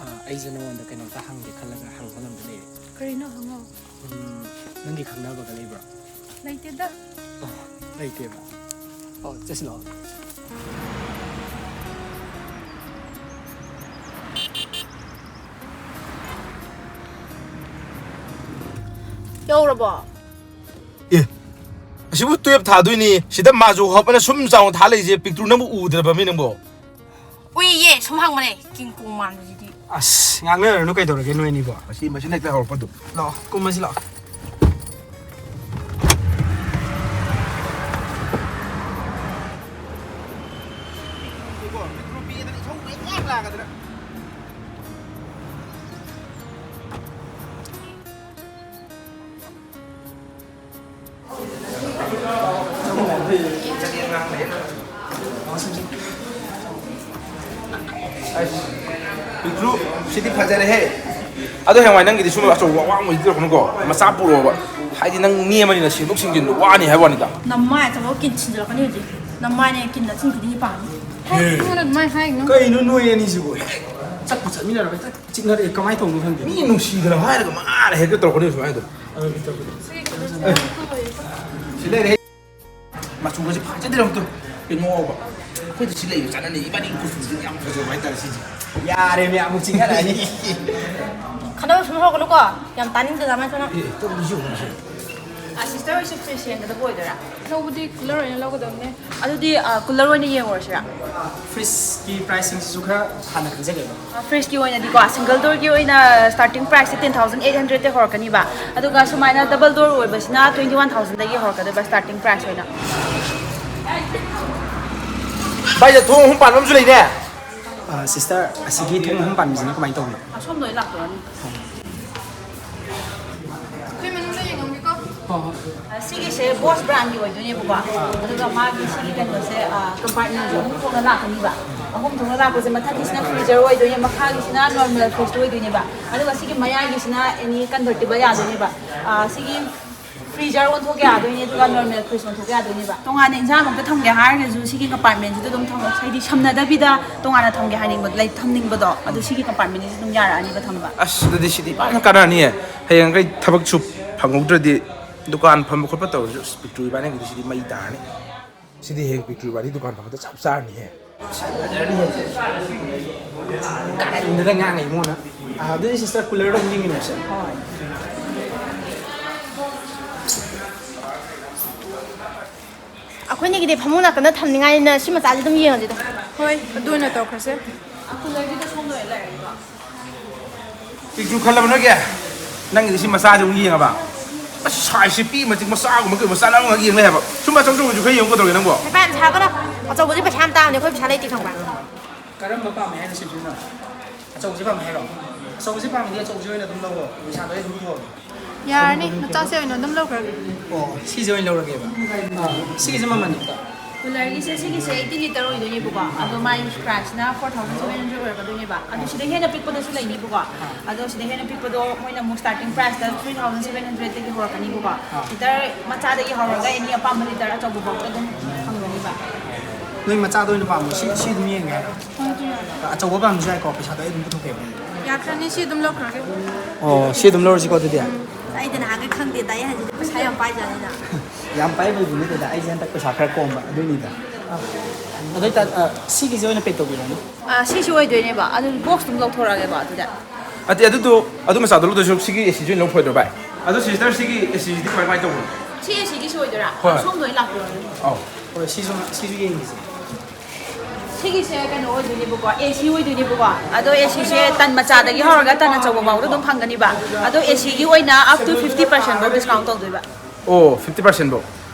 ꯑꯥ, ꯑꯩꯁꯦ ꯅꯉꯣꯟꯗ ꯀꯩꯅꯣꯝꯇ ꯍꯪꯒꯦ ꯈꯜꯂꯒ ꯍꯪꯕ ꯉꯝꯗ ꯂꯩꯔꯦ꯫ ꯀꯔꯤꯅꯣ? ꯍꯪꯉꯣ꯫ ꯎꯝ, ꯅꯪꯒꯤ ꯈꯪꯅꯕꯒ ꯂꯩꯕ꯭ꯔꯣ? ꯂꯩꯇꯦꯗ꯫ ꯑꯣ, ꯂꯩꯇꯦꯕ꯫ ꯑꯣ, ꯆꯠꯁꯤ ꯂꯥꯛꯑꯣ꯫ ꯌꯧꯔꯕꯣ? ꯑꯦ, ꯑꯁꯤꯕꯨ ꯇꯨꯌꯦꯜꯞ ꯊꯥꯗꯣꯏꯅꯤ꯫ ꯁꯤꯗ ꯃꯥꯖꯨ ꯍꯣꯞ ꯑꯅ ꯁꯨꯝ ꯆꯥꯎꯅ ꯊꯥ ꯂꯩꯔꯤꯁꯦ, ꯄꯤꯛꯇ꯭ꯔꯨ ꯅꯪꯕꯨ ꯎꯗ꯭ꯔꯕ ꯃꯤ ꯅꯪꯕꯣ? ꯎꯏꯌꯦ, ꯁꯨꯝ ꯍꯪꯕꯅꯦ꯫ ꯀꯤꯡ ꯀꯣꯡ ꯃꯥꯟꯕꯁꯤꯗꯤ꯫ ꯑꯁ, ꯉꯥꯡꯅꯔꯅꯨ ꯀꯩꯗꯧꯔꯒꯦ ꯅꯣꯏ ꯑꯅꯤꯕꯣ? ꯃꯁꯤ, ꯃꯁꯤꯅ ꯍꯦꯛꯇ ꯍꯧꯔꯛꯄꯗꯨ꯫ ꯂꯥꯛꯑꯣ, ꯀꯨꯝꯃꯁꯤ ꯂꯥꯛꯑꯣ꯫ ꯄꯤꯛꯇ꯭ꯔꯨ, ꯁꯤꯗꯤ ꯐꯖꯔꯦꯍꯦ꯫ ꯑꯗꯣ ꯍꯌꯦꯡꯋꯥꯏ ꯅꯪꯒꯤꯗꯤ ꯁꯨꯝ ꯑꯆꯧꯕ ꯑꯋꯥꯡꯕ ꯇꯧꯔꯛꯀꯅꯨꯀꯣ꯫ ꯃꯆꯥ ꯄꯨꯔꯛꯑꯣꯕ꯫ ꯍꯥꯏꯗꯤ ꯅꯪ ꯅꯦꯝꯕꯅꯤꯅ ꯁꯦꯡꯗꯣꯛ ꯁꯦꯡꯖꯤꯟꯗꯣ ꯋꯥꯅꯤ ꯍꯥꯏꯕ ꯋꯥꯅꯤꯗ꯫ ꯅꯃꯥꯏ ꯑꯆꯧꯕ ꯀꯤꯟ ꯁꯤꯟꯖꯜꯂꯛꯀꯅꯤ ꯍꯧꯖꯤꯛ꯫ ꯅꯃꯥꯏꯅꯦ ꯀꯤꯟ ꯑꯆꯤꯟ ꯈꯨꯗꯤꯡꯒꯤ ꯄꯥꯟꯅꯤ꯫ ꯍꯦ꯫ ꯑꯩꯉꯣꯟꯗ ꯑꯗꯨꯃꯥꯏꯅ ꯍꯥꯏꯒꯅꯨ꯫ ꯀꯩꯅꯣ ꯅꯣꯏ ꯑꯅꯤꯁꯤꯕꯨ? ꯆꯠꯄꯨ ꯆꯠꯃꯤꯟꯅꯔꯒ ꯍꯦꯛꯇ ꯆꯤꯛꯅꯔꯛꯑꯦ꯫ ꯀꯃꯥꯏꯅ ꯇꯧꯕꯅꯣ ꯈꯪꯗꯦ꯫ ꯃꯤ ꯅꯨꯡꯁꯤꯗꯅ ꯍꯥꯏꯔꯒ ꯃꯥꯅ ꯍꯦꯛꯇ ꯇꯧꯔꯛꯀꯅꯤ ꯁꯨꯃꯥꯏꯅ ꯇꯧ꯫ ꯑꯗꯨ ꯇꯧꯕꯗꯤ꯫ ꯁꯤ ꯂꯩꯔꯦ꯫ ꯃꯆꯨꯒꯁꯦ ꯐꯖꯗ꯭ꯔꯦ ꯑꯝꯇ꯫ ꯀꯩꯅꯣ ꯍꯥꯏꯕ꯫ ꯑꯩꯈꯣꯏꯗ ꯁꯤ ꯂꯩꯕ ꯆꯠꯅꯅꯤ꯫ ꯏꯕꯥꯅꯤ ꯀꯨꯆꯨꯁꯤꯗꯤ ꯌꯥꯝ ꯐꯖꯕ ꯍꯥꯏꯇꯥꯔꯦ ꯁꯤꯁꯦ꯫ ꯌꯥꯔꯦ, ꯃꯌꯥꯝ ꯑꯃꯨꯛ ꯆꯤꯡꯈꯠꯂꯛꯑꯅꯤ꯫ ꯈꯠꯅꯕ ꯁꯨꯝ ꯍꯧꯔꯛꯀꯅꯨꯀꯣ꯫ ꯌꯥꯝ ꯇꯥꯅꯤꯡꯗꯦ ꯀꯃꯥꯏꯅ ꯈꯠꯅ-꯫ ꯑꯦ, ꯇꯧꯔꯤꯁꯤ ꯌꯦꯡꯉꯨ ꯁꯦ꯫ ꯑ, sister ꯍꯣꯏ ꯁꯤꯞꯁꯦ ꯁꯦꯡꯒꯗꯕ ꯑꯣꯏꯗꯣꯏꯔꯥ? ꯂꯧꯕꯗꯤ cooler ꯑꯣꯏꯅ ꯂꯧꯒꯗꯕꯅꯦ꯫ ꯑꯗꯨꯗꯤ, ꯑ, cooler ꯑꯣꯏꯅ ꯌꯦꯡꯉꯨꯔꯁꯤꯔꯥ? Fridgeꯀꯤ priceꯁꯤꯡꯁꯤꯁꯨ ꯈꯔ ꯍꯥꯟꯅ ꯈꯪꯖꯒꯦꯕ꯫ ꯑ, fridgeꯀꯤ ꯑꯣꯏꯅꯗꯤꯀꯣ, single doorꯒꯤ ꯑꯣꯏꯅ starting priceꯁꯦ ten thousand eight hundredꯇꯩ ꯍꯧꯔꯛꯀꯅꯤꯕ꯫ ꯑꯗꯨꯒ ꯁꯨꯃꯥꯏꯅ double door ꯑꯣꯏꯕꯁꯤꯅ twenty one thousandꯗꯒꯤ ꯍꯧꯔꯛꯀꯗꯣꯏꯕ starting price ꯑꯣꯏꯅ꯫ ꯚꯥꯏꯗ ꯊꯣꯡ ꯑꯍꯨꯝ ꯄꯥꯟꯕ ꯑꯃꯁꯨ ꯂꯩꯅꯦ꯫ ꯑ, sister, ꯑꯁꯤꯒꯤ ꯊꯣꯡ ꯑꯍꯨꯝ ꯄꯥꯟꯕꯁꯤꯅ ꯀꯃꯥꯏꯅ ꯇꯧꯕꯅꯣ? ꯑꯁꯣꯝꯗ ꯑꯣꯏꯅ ꯂꯥꯛꯇꯣꯏꯔꯅꯤ꯫ ꯑꯩꯈꯣꯏ ꯃꯅꯨꯡꯗ ꯌꯦꯡꯉꯝꯒꯦꯀꯣ꯫ ꯍꯣꯏ, ꯍꯣꯏ꯫ ꯑ, ꯁꯤꯒꯤꯁꯦ Bosch brandꯀꯤ ꯑꯣꯏꯗꯣꯏꯅꯦꯕꯀꯣ꯫ ꯑꯗꯨꯒ ꯃꯥꯒꯤ ꯁꯤꯒꯤ ꯀꯩꯅꯣꯁꯦ, ꯑ, compartmentꯁꯦ ꯑꯍꯨꯝ ꯊꯣꯛꯅ ꯂꯥꯛꯀꯅꯤꯕ꯫ ꯑꯍꯨꯝ ꯊꯣꯛꯅ ꯂꯥꯛꯄꯁꯦ ꯃꯊꯛꯀꯤꯁꯤꯅ freezer ꯑꯣꯏꯗꯣꯏꯅꯦ, ꯃꯈꯥꯒꯤꯁꯤꯅ normal fridge ꯑꯣꯏꯗꯣꯏꯅꯦꯕ꯫ ꯑꯗꯨꯒ ꯁꯤꯒꯤ ꯃꯌꯥꯏꯒꯤꯁꯤꯅ any convertible ꯌꯥꯗꯣꯏꯅꯦꯕ꯫ ꯑ, ꯁꯤꯒꯤ freezer ꯑꯣꯟꯊꯣꯛ ꯌꯥꯗꯣꯏꯅꯦ, ꯑꯗꯨꯒ normal fridge ꯑꯣꯟꯊꯣꯛ ꯌꯥꯗꯣꯏꯅꯦꯕ꯫ ꯇꯣꯉꯥꯟꯅ ꯏꯟꯖꯥꯡ ꯑꯝꯇ ꯊꯝꯒꯦ ꯍꯥꯏꯔꯒꯁꯨ ꯁꯤꯒꯤ compartmentꯁꯤꯗ ꯑꯗꯨꯝ ꯊꯝꯃꯣ, ꯍꯥꯏꯗꯤ ꯁꯝꯅꯗꯕꯤꯗ ꯇꯣꯉꯥꯟꯅ ꯊꯝꯒꯦ ꯍꯥꯏꯅꯤꯡꯕ, ꯂꯩ-, ꯊꯝꯅꯤꯡꯕꯗꯣ, ꯑꯗꯨ ꯁꯤꯒꯤ compartmentꯁꯤꯗ ꯑꯗꯨꯝ ꯌꯥꯔꯛꯑꯅꯤꯕ ꯊꯝꯕ꯫ ꯑꯁ, ꯑꯗꯨꯗꯤ ꯁꯤꯗꯤ ꯐꯖꯅ ꯀꯥꯟꯅꯔꯅꯤꯌꯦ꯫ ꯍꯌꯦꯡꯈꯩ ꯊꯕꯛꯁꯨ ꯐꯪꯍꯧꯗ꯭ꯔꯗꯤ ꯗꯨꯀꯥꯟ ꯐꯝꯕ ꯈꯣꯠꯄ ꯇꯧꯔꯁꯨ, ꯑꯁ, ꯄꯤꯛꯇ꯭ꯔꯨ ꯏꯕꯥꯅꯤꯒꯤꯗꯤ ꯁꯤꯗꯤ ꯃꯩ ꯇꯥꯔꯅꯤ꯫ ꯁꯤꯗꯤ ꯍꯌꯦꯡ ꯄꯤꯛꯇ꯭ꯔꯨ ꯏꯕꯥꯅꯤ ꯗꯨꯀꯥꯟ ꯐꯝꯕꯗ ꯆꯞ ꯆꯥꯔꯅꯤꯍꯦ꯫ ꯀꯥꯏꯗ ꯉꯥꯡꯉꯤ ꯏꯃꯣꯅ? ꯑꯥ, ꯑꯗꯨꯗꯤ sister coolerꯗ ꯑꯃꯨꯛ ꯌꯦꯡꯃꯤꯟꯅꯔꯁꯦ꯫ ꯍꯣꯏ꯫ ꯑꯩꯈꯣꯏꯅꯤꯒꯤꯗꯤ ꯐꯃꯨꯡ ꯅꯥꯀꯟꯗ ꯊꯝꯅꯤꯡꯉꯥꯏꯅꯤꯅ ꯁꯤ ꯃꯆꯥꯁꯦ ꯑꯗꯨꯝ ꯌꯦꯡꯉꯁꯤꯗ꯫ ꯍꯣꯏ, ꯑꯗꯨ ꯑꯣꯏꯅ ꯇꯧꯈ꯭ꯔꯁꯦ꯫ ꯄꯤꯛꯁꯨ ꯈꯜꯂꯕ ꯅꯣꯏꯒꯤ? ꯅꯪꯒꯤꯗꯤ ꯁꯤ ꯃꯆꯥꯁꯦ ꯑꯃꯨꯛ ꯌꯦꯡꯉꯕ? ꯑꯁ, ꯁꯥꯏꯖꯁꯦ ꯄꯤꯛꯏ ꯃꯆꯤꯟ ꯃꯆꯥꯒꯨꯝꯕ ꯀꯩꯒꯨꯝꯕ ꯆꯥꯟꯅꯕ ꯉꯥꯛ ꯌꯦꯡ ꯂꯩ ꯍꯥꯏꯕ꯫ ꯁꯨꯝꯕ ꯑꯆꯧ ꯑꯆꯧꯕꯁꯨ ꯈꯔ ꯌꯦꯡꯉꯨ ꯀꯩꯗꯧꯔꯒꯦ ꯅꯪꯕꯣ? ꯍꯩꯄꯥ ꯌꯥꯝ ꯁꯥꯒꯅꯨ꯫ ꯑꯆꯧꯕꯁꯦ ꯄꯩꯁꯥ ꯌꯥꯝ ꯇꯥꯡꯕꯅꯦ, ꯑꯩꯈꯣꯏ ꯄꯩꯁꯥ ꯂꯩꯇꯦ ꯈꯪꯕ꯭ꯔꯥ? ꯀꯔꯝꯕ ꯄꯥꯝꯃꯦ ꯍꯥꯏꯅꯣ ꯁꯤꯝꯁꯤꯅ? ꯑꯆꯧꯕꯁꯦ ꯄꯥꯝꯃꯦ ꯍꯥꯏꯔꯣ? ꯑꯆꯧꯕꯁꯦ ꯄꯥꯝꯃꯗꯤ ꯑꯆꯧꯕꯁꯦ ꯑꯣꯏꯅ ꯑꯗꯨꯝ ꯂꯧꯔꯣ, ꯄꯩꯁꯥꯗꯣ ꯑꯩ ꯑꯗꯨꯝ ꯄꯨꯊꯣꯛꯑꯒꯦ꯫ ꯌꯥꯔꯅꯤ, ꯃꯆꯥꯁꯦ ꯑꯣꯏꯅ ꯑꯗꯨꯝ ꯂꯧꯈ꯭ꯔꯒꯦ꯫ ꯑꯣ, ꯁꯤꯁꯦ ꯑꯣꯏꯅ ꯂꯧꯔꯒꯦꯕ꯫ ꯁꯤꯒꯤꯁꯦ ꯃꯃꯜ ꯑꯝꯇ꯫ ꯀꯨꯂꯔꯒꯤꯁꯦ ꯁꯤꯒꯤꯁꯦ ꯑꯩꯠꯇꯤ ꯂꯤꯇꯔ ꯑꯣꯏꯗꯣꯏꯅꯦꯕꯀꯣ꯫ ꯑꯗꯣ ꯃꯥꯒꯤ ꯄ꯭ꯔꯥꯏꯁꯅ ꯐꯣꯔ ꯊꯥꯎꯖꯟ ꯁꯚꯦꯟ ꯍꯟꯗ꯭ꯔꯦꯗ ꯑꯣꯏꯔꯛꯀꯗꯣꯏꯅꯦꯕ꯫ ꯑꯗꯣ ꯁꯤꯗ ꯍꯦꯟꯅ ꯄꯤꯛꯄꯗꯁꯨ ꯂꯩꯅꯤꯕꯀꯣ꯫ ꯑꯗꯣ ꯁꯤꯗ ꯍꯦꯟꯅ ꯄꯤꯛꯄꯗꯣ ꯃꯣꯏꯅ ꯑꯃꯨꯛ ꯁ꯭ꯇꯥꯔꯇꯤꯡ ꯄ꯭ꯔꯥꯏꯁꯇ ꯊ꯭ꯔꯤ ꯊꯥꯎꯖꯟ ꯁꯚꯦꯟ ꯍꯟꯗ꯭ꯔꯦꯗꯇꯒꯤ ꯍꯧꯔꯛꯀꯅꯤꯕꯀꯣ꯫ ꯂꯤꯇꯔ ꯃꯆꯥꯗꯒꯤ ꯍꯧꯔꯒ ꯑꯦꯅꯤ ꯑꯄꯥꯝꯕ ꯂꯤꯇꯔ ꯑꯆꯧꯕ ꯐꯥꯎꯗ ꯑꯗꯨꯝ ꯐꯪꯒꯅꯤꯕ꯫ ꯅꯣꯏ ꯃꯆꯥꯗ ꯑꯣꯏꯅ ꯄꯥꯝꯕ꯭ꯔꯣ? ꯁꯤ ꯁꯤ ꯑꯗꯨꯝ ꯌꯦꯡꯒꯦ ꯍꯥꯏꯔꯣ? ꯑꯆꯧꯕ ꯄꯥꯝꯃꯁꯨ ꯌꯥꯏꯀꯣ, ꯄꯩꯁꯥꯗꯣ ꯑꯩ ꯑꯗꯨꯝ ꯄꯨꯊꯣꯛꯀꯦꯕ꯫ ꯌꯥꯈ꯭ꯔꯅꯤ, ꯁꯤ ꯑꯗꯨꯝ ꯂꯧꯈ꯭ꯔꯒꯦ꯫ ꯑꯣ, ꯁꯤ ꯑꯗꯨꯝ ꯂꯧꯔꯁꯤꯀꯣ ꯑꯗꯨꯗꯤ꯫ ꯑꯩꯗꯤ ꯅꯍꯥꯟꯒꯩ ꯈꯪꯗꯦ ꯇꯥꯏ ꯍꯥꯏꯁꯤꯗꯤ ꯄꯩꯁꯥ ꯌꯥꯝ ꯄꯥꯏꯖꯥꯠꯅꯤꯅ꯫ ꯌꯥꯝ ꯄꯥꯏꯕꯩꯗꯤ ꯅꯠꯇꯦꯗ, ꯑꯩꯁꯦ ꯍꯟꯗꯛ ꯄꯩꯁꯥ ꯈꯔ ꯀꯣꯝꯕ ꯑꯗꯨꯏꯅꯤꯗ꯫ ꯑꯗꯨ ꯑꯣꯏꯇꯥꯔ ꯑ, ꯁꯤꯒꯤꯁꯦ ꯑꯣꯏꯅ ꯄꯦꯛ ꯇꯧꯕꯤꯔꯣꯅꯦ꯫ ꯑꯥ, ꯁꯤꯁꯤ ꯑꯣꯏꯗꯣꯏꯅꯦꯕ꯫ ꯑꯗꯨ ꯕꯣꯛꯁ ꯑꯗꯨꯝ ꯂꯧꯊꯣꯔꯛꯑꯒꯦꯕ ꯑꯗꯨꯗ꯫ ꯑꯇꯩ ꯑꯗꯨꯗꯣ, ꯑꯗꯨ ꯃꯆꯥꯗꯣ ꯂꯧꯗꯣꯏ ꯁꯔꯨꯛ ꯁꯤꯒꯤ ꯑꯦ ꯁꯤꯁꯦ ꯑꯣꯏꯅ ꯂꯧ ꯐꯔꯣꯏꯗ꯭ꯔꯣ ꯚꯥꯏ? ꯑꯗꯣ ꯁꯤꯁꯇꯔ, ꯁꯤꯒꯤ ꯑꯦ ꯁꯤꯁꯤꯗꯤ ꯀꯃꯥꯏ ꯀꯃꯥꯏ ꯇꯧꯕꯅꯣ? ꯁꯤ ꯑꯦ ꯁꯤꯒꯤꯁꯤ ꯑꯣꯏꯗꯣꯏꯔꯥ? ꯍꯣꯏ꯫ ꯁꯣꯝꯗ ꯑꯣꯏꯅ ꯂꯥꯛꯄꯤꯔꯣ꯫ ꯑꯧ꯫ ꯍꯣꯏ, ꯁꯤꯁꯨ ꯁꯤꯁꯨ ꯌꯦꯡꯈꯤꯁꯦ꯫ ꯁꯤꯒꯤꯁꯦ ꯀꯩꯅꯣ ꯑꯣꯏꯗꯣꯏꯅꯦꯕꯀꯣ, ꯑꯦ ꯁꯤ ꯑꯣꯏꯗꯣꯏꯅꯦꯕꯀꯣ꯫ ꯑꯗꯣ ꯑꯦ ꯁꯤꯁꯦ ꯇꯟ ꯃꯆꯥꯗꯒꯤ ꯍꯧꯔꯒ ꯇꯟ ꯑꯆꯧꯕ ꯐꯥꯎꯗ ꯑꯗꯨꯝ ꯐꯪꯒꯅꯤꯕ꯫ ꯑꯗꯣ ꯑꯦ ꯁꯤꯒꯤ ꯑꯣꯏꯅ up to fifty percent ꯐꯥꯎ discount ꯇꯧꯗꯣꯏꯕ꯫ ꯑꯣ, fifty percent ꯐꯥꯎ?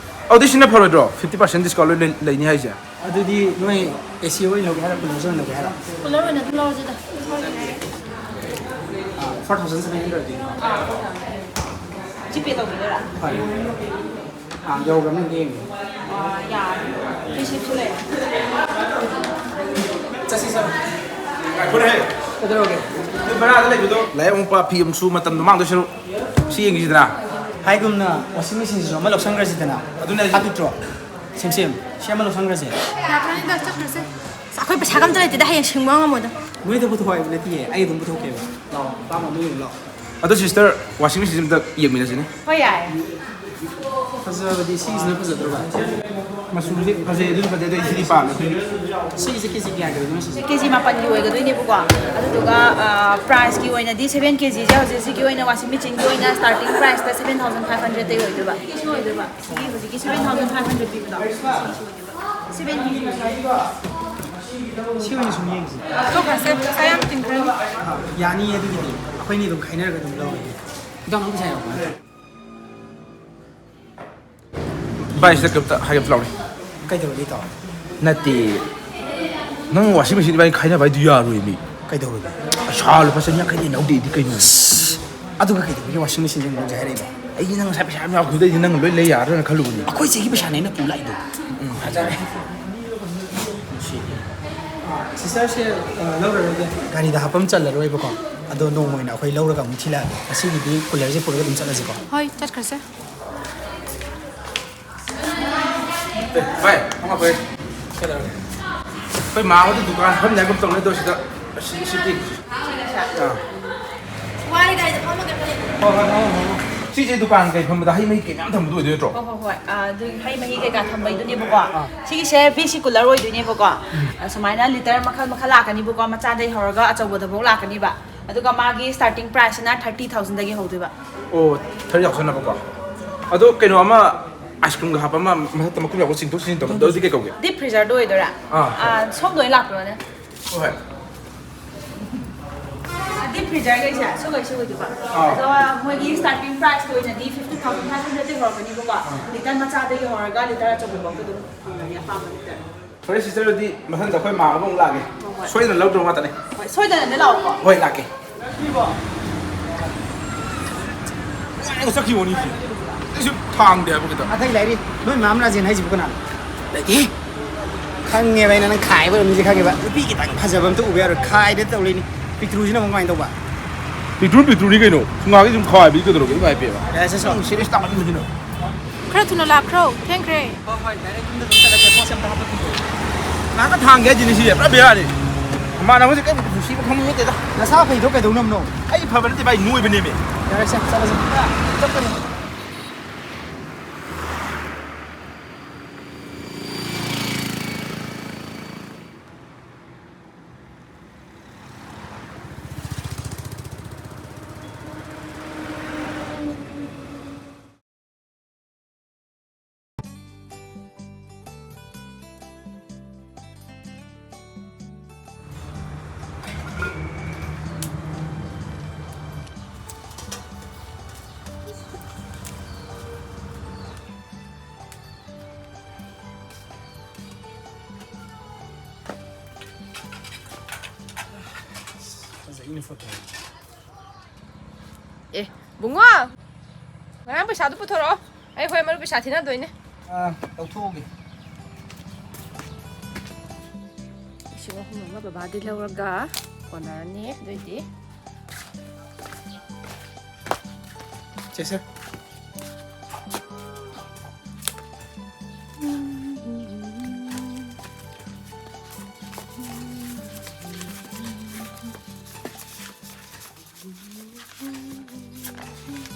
ꯑꯗꯨꯗꯤ ꯁꯤꯅ ꯐꯔꯣꯏꯗ꯭ꯔꯣ? Fifty percent discount ꯂꯣꯏ ꯂꯩ-, ꯂꯩꯅꯤ ꯍꯥꯏꯁꯦ? ꯑꯗꯨꯗꯤ ꯅꯣꯏ ꯑꯦ ꯁꯤ ꯑꯣꯏꯅ ꯂꯧꯒꯦ ꯍꯥꯏꯔꯣ, ꯀꯨꯂꯔꯁꯨ ꯑꯣꯏꯅ ꯂꯧꯒꯦ ꯍꯥꯏꯔꯣ? ꯀꯨꯂꯔ ꯑꯣꯏꯅ ꯑꯗꯨꯝ ꯂꯧꯔꯁꯤꯗ꯫ Four thousand seven hundred. GPay ꯇꯧꯕꯤꯗꯣꯏꯔꯥ? ꯍꯣꯏ꯫ ꯑꯥ, ꯌꯧꯈ꯭ꯔꯕꯅꯦ, ꯑꯝꯇ ꯌꯦꯡꯒꯦ꯫ ꯑꯥ, ꯌꯥꯔꯦ꯫ ꯔꯤꯁꯤꯞꯁꯨ ꯂꯩꯔꯦ꯫ ꯆꯠꯁꯤ, ꯆꯠꯂꯣ꯫ ꯉꯥꯏꯈꯣꯅꯦꯍꯦ꯫ ꯀꯩꯗꯧꯔꯒꯦ? ꯅꯣꯏ ꯚꯔꯥꯗ ꯂꯩꯕꯗꯣ ꯂꯥꯏꯔꯤꯛ ꯑꯃꯨꯛ ꯄꯥ, ꯐꯤ ꯑꯃꯨꯛ ꯁꯨ, ꯃꯇꯝꯗꯣ ꯃꯥꯡꯗꯣꯏ ꯁꯔꯨꯛ ꯁꯤ ꯌꯦꯡꯈꯤꯁꯤꯗꯅ꯫ ꯍꯥꯏꯒꯨꯝꯅ ꯋꯥꯁꯤꯡ ꯃꯦꯆꯤꯟꯁꯤꯁꯨ ꯑꯃ ꯂꯧꯁꯟꯈ꯭ꯔꯁꯤꯗꯅ꯫ ꯑꯗꯨꯅꯦ ꯍꯥꯏꯁꯦ꯫ ꯐꯠꯇ꯭ꯔꯣ? ꯁꯦꯝ ꯁꯦꯝ, ꯁꯤ ꯑꯃ ꯂꯧꯁꯟꯈ꯭ꯔꯁꯦ꯫ ꯌꯥꯈ꯭ꯔꯅꯤꯗ, ꯆꯠꯈ꯭ꯔꯁꯦ꯫ ꯑꯁ, ꯑꯩꯈꯣꯏ ꯄꯩꯁꯥꯒ ꯑꯝꯇ ꯂꯩꯇꯦꯗ, ꯍꯌꯦꯡ ꯁꯤꯡꯕ ꯉꯝꯃꯣꯏꯗ꯫ ꯅꯣꯏꯗ ꯄꯨꯊꯣꯛꯑꯣ ꯍꯥꯏꯕ ꯅꯠꯇꯤꯌꯦ, ꯑꯩ ꯑꯗꯨꯝ ꯄꯨꯊꯣꯛꯀꯦꯕ꯫ ꯂꯥꯛꯑꯣ, ꯑꯄꯥꯝꯕ ꯑꯃ ꯌꯦꯡꯉꯨ ꯂꯥꯛꯑꯣ꯫ ꯑꯗꯣ ꯁꯤꯁꯇꯔ, ꯋꯥꯁꯤꯡ ꯃꯦꯆꯤꯟꯁꯤ ꯑꯝꯇ ꯌꯦꯡꯃꯤꯟꯅꯁꯤꯅꯦ꯫ ꯍꯣꯏ, ꯌꯥꯏ꯫ ꯐꯖꯕꯗꯤ ꯁꯤꯒꯤꯁꯤꯅ ꯐꯖꯗ꯭ꯔꯣ ꯚꯥꯏ? ꯃꯆꯨꯁꯦ ꯐꯖꯩ, ꯑꯗꯨꯁꯨ ꯐꯖꯩ, ꯑꯗꯣ ꯑꯩ ꯁꯤꯗꯤ ꯄꯥꯝꯃꯦ꯫ ꯑꯩꯈꯣꯏꯒꯤ ꯁꯤꯒꯤꯁꯦ ꯀꯦ ꯖꯤ ꯀꯌꯥꯒꯤ ꯑꯣꯏꯗꯣꯏꯅꯣ ꯁꯤꯁꯦ? ꯀꯦ ꯖꯤ ꯃꯥꯄꯟꯒꯤ ꯑꯣꯏꯒꯗꯣꯏꯅꯦꯕꯀꯣ꯫ ꯑꯗꯨꯗꯨꯒ, ꯑ, ꯄ꯭ꯔꯥꯏꯁꯀꯤ ꯑꯣꯏꯅꯗꯤ ꯁꯚꯦꯟ ꯀꯦ ꯖꯤꯁꯦ ꯍꯧꯖꯤꯛ ꯍꯧꯖꯤꯛꯀꯤ ꯑꯣꯏꯅ ꯋꯥꯁꯤꯡ ꯃꯦꯆꯤꯟꯒꯤ ꯑꯣꯏꯅ ꯁ꯭ꯇꯥꯔꯇꯤꯡ ꯄ꯭ꯔꯥꯏꯁꯇ ꯁꯚꯦꯟ ꯊꯥꯎꯖꯟ ꯐꯥꯏꯚ ꯍꯟꯗ꯭ꯔꯦꯗꯇꯩ ꯑꯣꯏꯗꯣꯏꯕ꯫ ꯁꯤ ꯑꯣꯏꯗꯣꯏꯕ꯫ ꯁꯤꯒꯤ ꯍꯧꯖꯤꯛꯀꯤ ꯁꯚꯦꯟ ꯊꯥꯎꯖꯟ ꯐꯥꯏꯚ ꯍꯟꯗ꯭ꯔꯦꯗ ꯄꯤꯕꯗꯣ꯫ ꯁꯤꯒꯤꯁꯤ ꯑꯣꯏꯗꯣꯏꯕ꯫ ꯁꯚꯦꯟ ꯀꯦ ꯖꯤ꯫ ꯁꯤ ꯑꯣꯏꯅ ꯁꯨꯝ ꯌꯦꯡꯁꯤ꯫ ꯇꯣꯛꯈ꯭ꯔꯁꯦ, ꯄꯩꯁꯥ ꯌꯥꯝ ꯇꯤꯡꯈ꯭ꯔꯅꯤ꯫ ꯑ, ꯌꯥꯅꯤꯌꯦ ꯑꯗꯨꯒꯤꯗꯤ꯫ ꯑꯩꯈꯣꯏꯅꯤ ꯑꯗꯨꯝ ꯈꯥꯏꯅꯔꯒ ꯑꯗꯨꯝ ꯂꯧꯔꯒꯦ꯫ ꯏꯇꯥꯎ, ꯅꯪ ꯄꯩꯁꯥ ꯌꯥꯎꯕ꯭ꯔꯥ? ꯚꯥꯏ, ꯁꯤꯗ ꯀꯩꯝꯇ ꯍꯥꯏꯒꯦ ꯑꯝꯇ ꯂꯥꯎꯅꯦ꯫ ꯀꯩꯗꯧꯔꯒꯦ ꯏꯇꯥꯎ? ꯅꯠꯇꯦ, ꯅꯪ ꯋꯥꯁꯤꯡ ꯃꯦꯆꯤꯟ ꯏꯕꯥꯅꯤ ꯈꯥꯏꯅꯕ ꯍꯥꯏꯗꯨ ꯌꯥꯔꯣꯏ ꯃꯤ꯫ ꯀꯩꯗꯧꯔꯒꯦ? ꯄꯩꯁꯥ ꯂꯨꯄꯥ ꯆꯅꯤꯌꯥꯡꯈꯩꯗꯤ ꯂꯧꯗꯦꯗꯤ ꯀꯩꯅꯣ? ꯑꯗꯨꯒ ꯀꯩꯗꯧꯕꯒꯤ ꯋꯥꯁꯤꯡ ꯃꯦꯆꯤꯟꯁꯦ ꯑꯃꯨꯛ ꯂꯧꯖꯦ ꯍꯥꯏꯔꯛꯏꯕ? ꯑꯩꯗꯤ ꯅꯪ ꯉꯁꯥꯏ ꯄꯩꯁꯥ ꯌꯥꯝ ꯌꯥꯎꯈꯤꯕꯗꯩꯗꯤ ꯅꯪ ꯂꯣꯏ ꯂꯩ ꯌꯥꯔꯗ꯭ꯔꯥꯅ ꯈꯜꯂꯨꯕꯅꯤ꯫ ꯑꯩꯈꯣꯏ ꯆꯦꯒꯤ ꯄꯩꯁꯥꯅꯦ ꯑꯩꯅ ꯄꯨ ꯂꯥꯛꯏꯗꯣ꯫ ꯎꯝ, ꯐꯖꯔꯦ꯫ ꯁꯤꯁꯇꯔꯁꯦ, ꯑ, ꯂꯧꯔꯔꯣꯏꯒꯦ꯫ ꯒꯥꯔꯤꯗ ꯍꯥꯞꯄ ꯑꯃ ꯆꯜꯂꯔꯣꯏꯕꯀꯣ꯫ ꯑꯗꯣ ꯅꯣꯡꯃ ꯑꯣꯏꯅ ꯑꯩꯈꯣꯏ ꯂꯧꯔꯒ ꯑꯃꯨꯛ ꯊꯤꯜꯂꯛꯑꯒꯦ꯫ ꯉꯁꯤꯒꯤꯗꯤ ꯀꯨꯂꯔꯁꯦ ꯄꯨꯔꯒ ꯑꯗꯨꯝ ꯆꯠꯂꯁꯤꯀꯣ꯫ ꯍꯣꯏ, ꯆꯠꯈ꯭ꯔꯁꯦ꯫ ꯑꯦ, ꯚꯥꯏ, ꯑꯃ ꯐꯩ꯫ ꯀꯩꯗꯧꯔꯒꯦ? ꯑꯩꯈꯣꯏ ꯃꯥ ꯍꯣꯏꯗ ꯗꯨꯀꯥꯟ ꯐꯝꯅꯤ ꯍꯥꯏꯒꯨꯝ ꯇꯧꯅꯦ, ꯑꯗꯣ ꯁꯤꯗ, ꯑꯁꯤ, ꯁꯤ ꯇꯦꯡꯀꯤꯁꯦ꯫ ꯑꯥ꯫ ꯋꯥꯔꯤ ꯒꯥꯔꯤꯗ ꯐꯝꯃꯒ ꯂꯩ꯫ ꯍꯣꯏ, ꯍꯣꯏ, ꯍꯣꯏ, ꯍꯣꯏ, ꯍꯣꯏ꯫ ꯁꯤꯁꯦ ꯗꯨꯀꯥꯟ ꯀꯩ ꯐꯝꯕꯗ ꯍꯩ ꯃꯍꯤ ꯀꯩ ꯃꯌꯥꯝ ꯊꯝꯕꯗꯣ ꯑꯣꯏꯗꯣꯏ ꯅꯠꯇ꯭ꯔꯣ? ꯍꯣꯏ, ꯍꯣꯏ, ꯍꯣꯏ꯫ ꯑꯥ, ꯑꯗꯨ ꯍꯩ ꯃꯍꯤ ꯀꯩꯀꯥ ꯊꯝꯕꯩꯗꯨꯅꯦꯕꯀꯣ꯫ ꯑꯥ꯫ ꯁꯤꯒꯤꯁꯦ ꯕꯤ ꯁꯤ ꯀꯨꯂꯔ ꯑꯣꯏꯗꯣꯏꯅꯦꯕꯀꯣ꯫ ꯎꯝ꯫ ꯑ, ꯁꯨꯃꯥꯏꯅ ꯂꯤꯇꯔ ꯃꯈꯜ ꯃꯈꯜ ꯂꯥꯛꯀꯅꯤꯕꯀꯣ, ꯃꯆꯥꯗꯩ ꯍꯧꯔꯒ ꯑꯆꯧꯕꯗꯐꯥꯎ ꯂꯥꯛꯀꯅꯤꯕ꯫ ꯑꯗꯨꯒ ꯃꯥꯒꯤ ꯁ꯭ꯇꯥꯔꯇꯤꯡ ꯄ꯭ꯔꯥꯏꯁꯁꯤꯅ ꯊꯥꯔꯇꯤ ꯊꯥꯎꯖꯟꯗꯒꯤ ꯍꯧꯗꯣꯏꯕ꯫ ꯑꯣ, ꯊꯥꯔꯇꯤ ꯊꯥꯎꯖꯟ ꯍꯥꯏꯕꯀꯣ꯫ ꯑꯗꯣ ꯀꯩꯅꯣ ꯑꯃ ꯑꯥꯏꯁ ꯀ꯭ꯔꯤꯝꯒ ꯍꯥꯞꯄ ꯑꯃ ꯃꯊꯛꯇ ꯃꯈꯨꯝ ꯌꯥꯎꯕ ꯆꯤꯡꯊꯣꯛ ꯆꯤꯡꯁꯤꯟ ꯇꯧꯕꯗꯣ, ꯑꯗꯨꯗꯤ ꯀꯩ ꯀꯧꯒꯦ? ꯗꯤꯞ ꯐ꯭ꯔꯤꯖꯔꯗꯣ ꯑꯣꯏꯗꯣꯏꯔꯥ? ꯑꯥ꯫ ꯑꯥ, ꯁꯣꯝꯗ ꯑꯣꯏꯅ ꯂꯥꯛꯄꯤꯔꯣꯅꯦ꯫ ꯍꯣꯏ꯫ ꯗꯤꯞ ꯐ꯭ꯔꯤꯖꯔꯈꯩꯁꯦ ꯁꯤꯈꯩꯁꯤ ꯑꯣꯏꯗꯣꯏꯕ꯫ ꯑꯥ꯫ ꯑꯗꯣ ꯃꯣꯏꯒꯤ ꯁ꯭ꯇꯥꯔꯇꯤꯡ ꯄ꯭ꯔꯥꯏꯁꯀꯤ ꯑꯣꯏꯅꯗꯤ ꯐꯤꯐꯇꯤ ꯊꯥꯎꯖꯟ ꯐꯥꯏꯚ ꯍꯟꯗ꯭ꯔꯦꯗꯇꯩ ꯍꯧꯔꯛꯀꯅꯤꯕꯀꯣ꯫ ꯑꯥ꯫ ꯂꯤꯇꯔ ꯃꯆꯥꯗꯒꯤ ꯍꯧꯔꯒ ꯂꯤꯇꯔ ꯑꯆꯧꯕꯐꯥꯎꯗ ꯑꯗꯨꯝ ꯐꯪꯒꯅꯤ ꯑꯄꯥꯝꯕ ꯂꯤꯇꯔ꯫ ꯐꯔꯦ ꯁꯤꯁꯇꯔ, ꯑꯗꯨꯗꯤ ꯃꯊꯪꯗ ꯑꯩꯈꯣꯏ ꯃꯥ ꯑꯃꯨꯛ ꯂꯥꯛꯑꯒꯦ꯫ ꯍꯣꯏ, ꯍꯣꯏ꯫ ꯁꯣꯏꯗꯅ ꯂꯧꯗ꯭ꯔꯣ ꯉꯥꯛꯇꯅꯦ꯫ ꯍꯣꯏ, ꯁꯣꯏꯗꯅꯅꯦ ꯂꯥꯛꯑꯣꯀꯣ꯫ ꯍꯣꯏ, ꯂꯥꯛꯀꯦ꯫ ꯉꯥꯏꯔꯒ ꯆꯠꯈꯤꯕꯅꯤ ꯁꯤ꯫ ꯑꯩꯁꯨ ꯊꯥꯡꯗꯦ ꯍꯥꯏꯕ ꯈꯤꯇꯪ꯫ ꯑꯇꯩ ꯂꯩꯔꯤ꯫ ꯅꯣꯏ ꯃꯥꯝ ꯔꯥꯖꯦꯟ ꯍꯥꯏꯁꯤꯕꯨ ꯀꯅꯥꯅꯣ? ꯂꯩꯇꯦ꯫ ꯈꯪꯉꯦꯕ ꯑꯩꯅ ꯅꯪ ꯈꯥꯏꯕ ꯑꯣꯏꯔꯝꯅꯤꯁꯦ ꯈꯪꯉꯦꯕ꯫ ꯅꯨꯄꯤ ꯈꯤꯇꯪ ꯐꯖꯕ ꯑꯝꯇ ꯎꯕ ꯌꯥꯔꯣꯏ꯫ ꯈꯥꯏꯗ ꯇꯧ ꯂꯩꯅꯤ꯫ ꯄꯤꯛꯇ꯭ꯔꯨꯁꯤꯅ ꯑꯃꯨꯛ ꯀꯃꯥꯏꯅ ꯇꯧꯕ? ꯄꯤꯛꯇ꯭ꯔꯨ ꯄꯤꯛꯇ꯭ꯔꯨꯅꯤ ꯀꯩꯅꯣ꯫ ꯁꯨꯡꯉꯥꯒꯤ ꯁꯨꯝ ꯈꯥꯏꯕꯗꯤ ꯀꯩꯗꯧꯔꯒꯦ? ꯏꯃꯥ ꯏꯄꯦꯝꯃ꯫ ꯌꯥꯔꯦꯁꯦ, ꯁꯣ꯫ ꯅꯪ ꯁꯤꯔꯤꯌꯁ ꯇꯥꯃꯟꯕꯁꯤꯅ꯫ ꯈꯔ ꯊꯨꯅ ꯂꯥꯛꯈ꯭ꯔꯣ, ꯊꯦꯡꯈ꯭ꯔꯦ꯫ ꯍꯣꯏ, ꯍꯣꯏ, ꯗꯥꯏꯔꯦꯛ ꯌꯨꯝꯗ ꯑꯗꯨꯝ ꯆꯠꯂꯒꯦ, ꯄꯣꯠꯁꯦ ꯑꯝꯇ ꯍꯥꯞꯄꯛꯈꯤꯒꯦ꯫ ꯉꯥꯛꯇ ꯊꯥꯡꯒꯦ ꯍꯥꯏꯁꯤꯅꯦ ꯁꯤꯁꯦ, ꯄꯨꯔꯥ ꯕꯦꯔꯥꯅꯤ꯫ ꯃꯃꯥꯟꯅꯕꯁꯦ ꯀꯩꯝꯇ ꯅꯨꯡꯁꯤꯕ ꯈꯪꯕ ꯅꯠꯇꯦꯗ꯫ ꯅꯁꯥ ꯐꯩꯗꯣ ꯀꯩꯗꯧꯅꯕꯅꯣ? ꯑꯩ ꯐꯕ ꯅꯠꯇꯦ ꯚꯥꯏ, ꯅꯣꯏꯕꯅꯦꯃꯤ꯫ ꯌꯥꯔꯦꯁꯦ, ꯆꯠꯂꯁꯤ꯫ ꯆꯠꯄꯅꯤ꯫ ꯑꯦ, ꯕꯨꯡꯉꯣ, ꯉꯔꯥꯡ ꯄꯩꯁꯥꯗꯨ ꯄꯨꯊꯣꯔꯛꯑꯣ꯫ ꯑꯩ ꯍꯣꯔꯦꯟ ꯃꯔꯨꯞ ꯄꯩꯁꯥ ꯊꯤꯅꯗꯣꯏꯅꯦ꯫ ꯑꯥ, ꯂꯧꯊꯣꯛꯎꯒꯦ꯫ ꯂꯤꯁꯤꯡ ꯑꯍꯨꯝ ꯑꯃ ꯕꯕꯥꯗꯩ ꯂꯧꯔꯒ ꯀꯣꯟꯅꯔꯅꯤ꯫ ꯑꯗꯨꯏꯗꯤ ꯆꯦ, ꯁꯦ꯫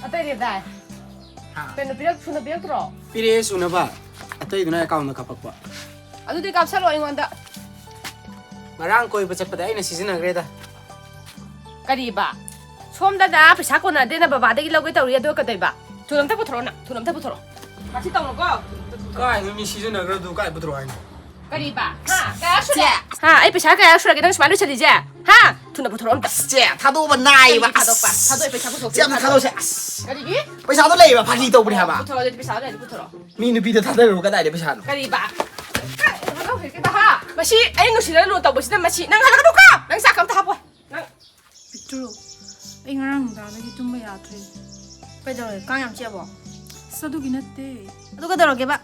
ꯑꯇꯩꯗꯤ ꯗꯥꯏ? ꯍꯥ? ꯀꯩꯅꯣ ꯄꯤꯔꯛ-, ꯁꯨꯅ ꯄꯤꯔꯛꯇ꯭ꯔꯣ? ꯄꯤꯔꯛꯑꯦ ꯁꯨꯅꯕ꯫ ꯑꯇꯩꯗꯨꯅ ꯑꯦꯀꯥꯎꯟꯗ ꯀꯥꯞꯄꯛꯄ꯫ ꯑꯗꯨꯗꯤ ꯀꯥꯞꯁꯜꯂꯣ ꯑꯩꯉꯣꯟꯗ꯫ ꯉꯔꯥꯡ ꯀꯣꯏꯕ ꯆꯠꯄꯗ ꯑꯩꯅ ꯁꯤꯖꯤꯟꯅꯈ꯭ꯔꯦꯗ꯫ ꯀꯔꯤꯕ? ꯁꯣꯝꯗꯅ ꯄꯩꯁꯥ ꯀꯣꯟꯅꯗꯦꯅ ꯕꯕꯥꯗꯒꯤ ꯂꯧꯒꯦ ꯇꯧꯔꯤ, ꯑꯗꯨꯒ ꯀꯩꯗꯧꯕ? ꯊꯨꯅ ꯑꯝꯇ ꯄꯨꯊꯣꯔꯛꯑꯣ ꯅꯪ, ꯊꯨꯅ ꯑꯝꯇ ꯄꯨꯊꯣꯔꯛꯑꯣ꯫ ꯃꯁꯤ ꯇꯧꯅꯨꯀꯣ꯫ ꯀꯥꯏꯗ ꯃꯤ ꯁꯤꯖꯤꯟꯅꯈ꯭ꯔꯗꯨ ꯀꯥꯏ ꯄꯨꯊꯣꯔꯛꯑꯣ ꯍꯥꯏꯅꯣ? ꯀꯔꯤꯕ? ꯍꯥ? ꯀꯌꯥ ꯁꯨꯔꯦ? ꯍꯥ? ꯑꯩ ꯄꯩꯁꯥ ꯀꯌꯥ ꯁꯨꯔꯒꯦ ꯅꯪ ꯁꯨꯃꯥꯏꯅ ꯂꯣꯏꯁꯤꯜꯂꯤꯁꯦ? ꯍꯥ? ꯊꯨꯅ ꯄꯨꯊꯣꯔꯛꯑꯣ ꯑꯝꯇ꯫ ꯆꯦ, ꯊꯥꯗꯣꯛꯑꯣ ꯅꯥꯏꯕ꯫ ꯀꯔꯤꯒꯤ ꯊꯥꯗꯣꯛꯄ? ꯑꯁ꯫ ꯊꯥꯗꯣꯛꯑꯣ, ꯄꯩꯁꯥ ꯄꯨꯊꯣꯛꯀꯦ꯫ ꯆꯦ, ꯑꯝꯇ ꯊꯥꯗꯣꯛꯑꯣ꯫ ꯊꯥꯗꯣꯛꯁꯦ꯫ ꯑꯁ꯫ ꯀꯔꯤꯒꯤ? ꯄꯩꯁꯥꯗꯣ ꯂꯩꯌꯦꯕ, ꯐꯥꯒꯤ ꯇꯧꯕꯅꯦ ꯍꯥꯏꯕ꯫ ꯄꯨꯊꯣꯔꯛꯑꯣ, ꯑꯗꯨꯗꯤ ꯄꯩꯁꯥꯗꯣ ꯂꯩꯔꯗꯤ ꯄꯨꯊꯣꯔꯛꯑꯣ꯫ ꯃꯤ ꯅꯨꯄꯤꯗ ꯊꯥꯗꯔꯨꯔ ꯀꯗꯥꯏꯗ ꯄꯩꯁꯥꯅꯣ? ꯀꯔꯤꯕ? ꯀꯔꯤ ꯊꯥꯗꯣꯛꯈ꯭ꯔꯒꯦꯕ, ꯍꯥ? ꯃꯁꯤ ꯑꯩ ꯅꯨꯡꯁꯤꯅꯅ ꯂꯨꯅ ꯇꯧꯕꯁꯤꯗ ꯃꯁꯤ꯫ ꯅꯪ ꯍꯜꯂꯛꯀꯅꯨꯀꯣ! ꯅꯪ ꯆꯥꯛ ꯑꯝꯇ ꯍꯥꯞꯄꯣ꯫ ꯅꯪ ꯄꯤꯛꯇ꯭ꯔꯨ, ꯑꯩ ꯉꯔꯥꯡ ꯅꯨꯡꯗꯥꯡꯗꯒꯤ ꯇꯨꯝꯕ ꯌꯥꯗ꯭ꯔꯦ꯫ ꯀꯩꯗꯧꯔꯦ? ꯀꯥꯡ ꯌꯥꯝ ꯆꯤꯛꯑꯕꯣ? ꯑꯁ, ꯑꯗꯨꯒꯤ ꯅꯠꯇꯦ꯫ ꯑꯗꯨ ꯀꯩꯗꯧꯔꯒꯦꯕ?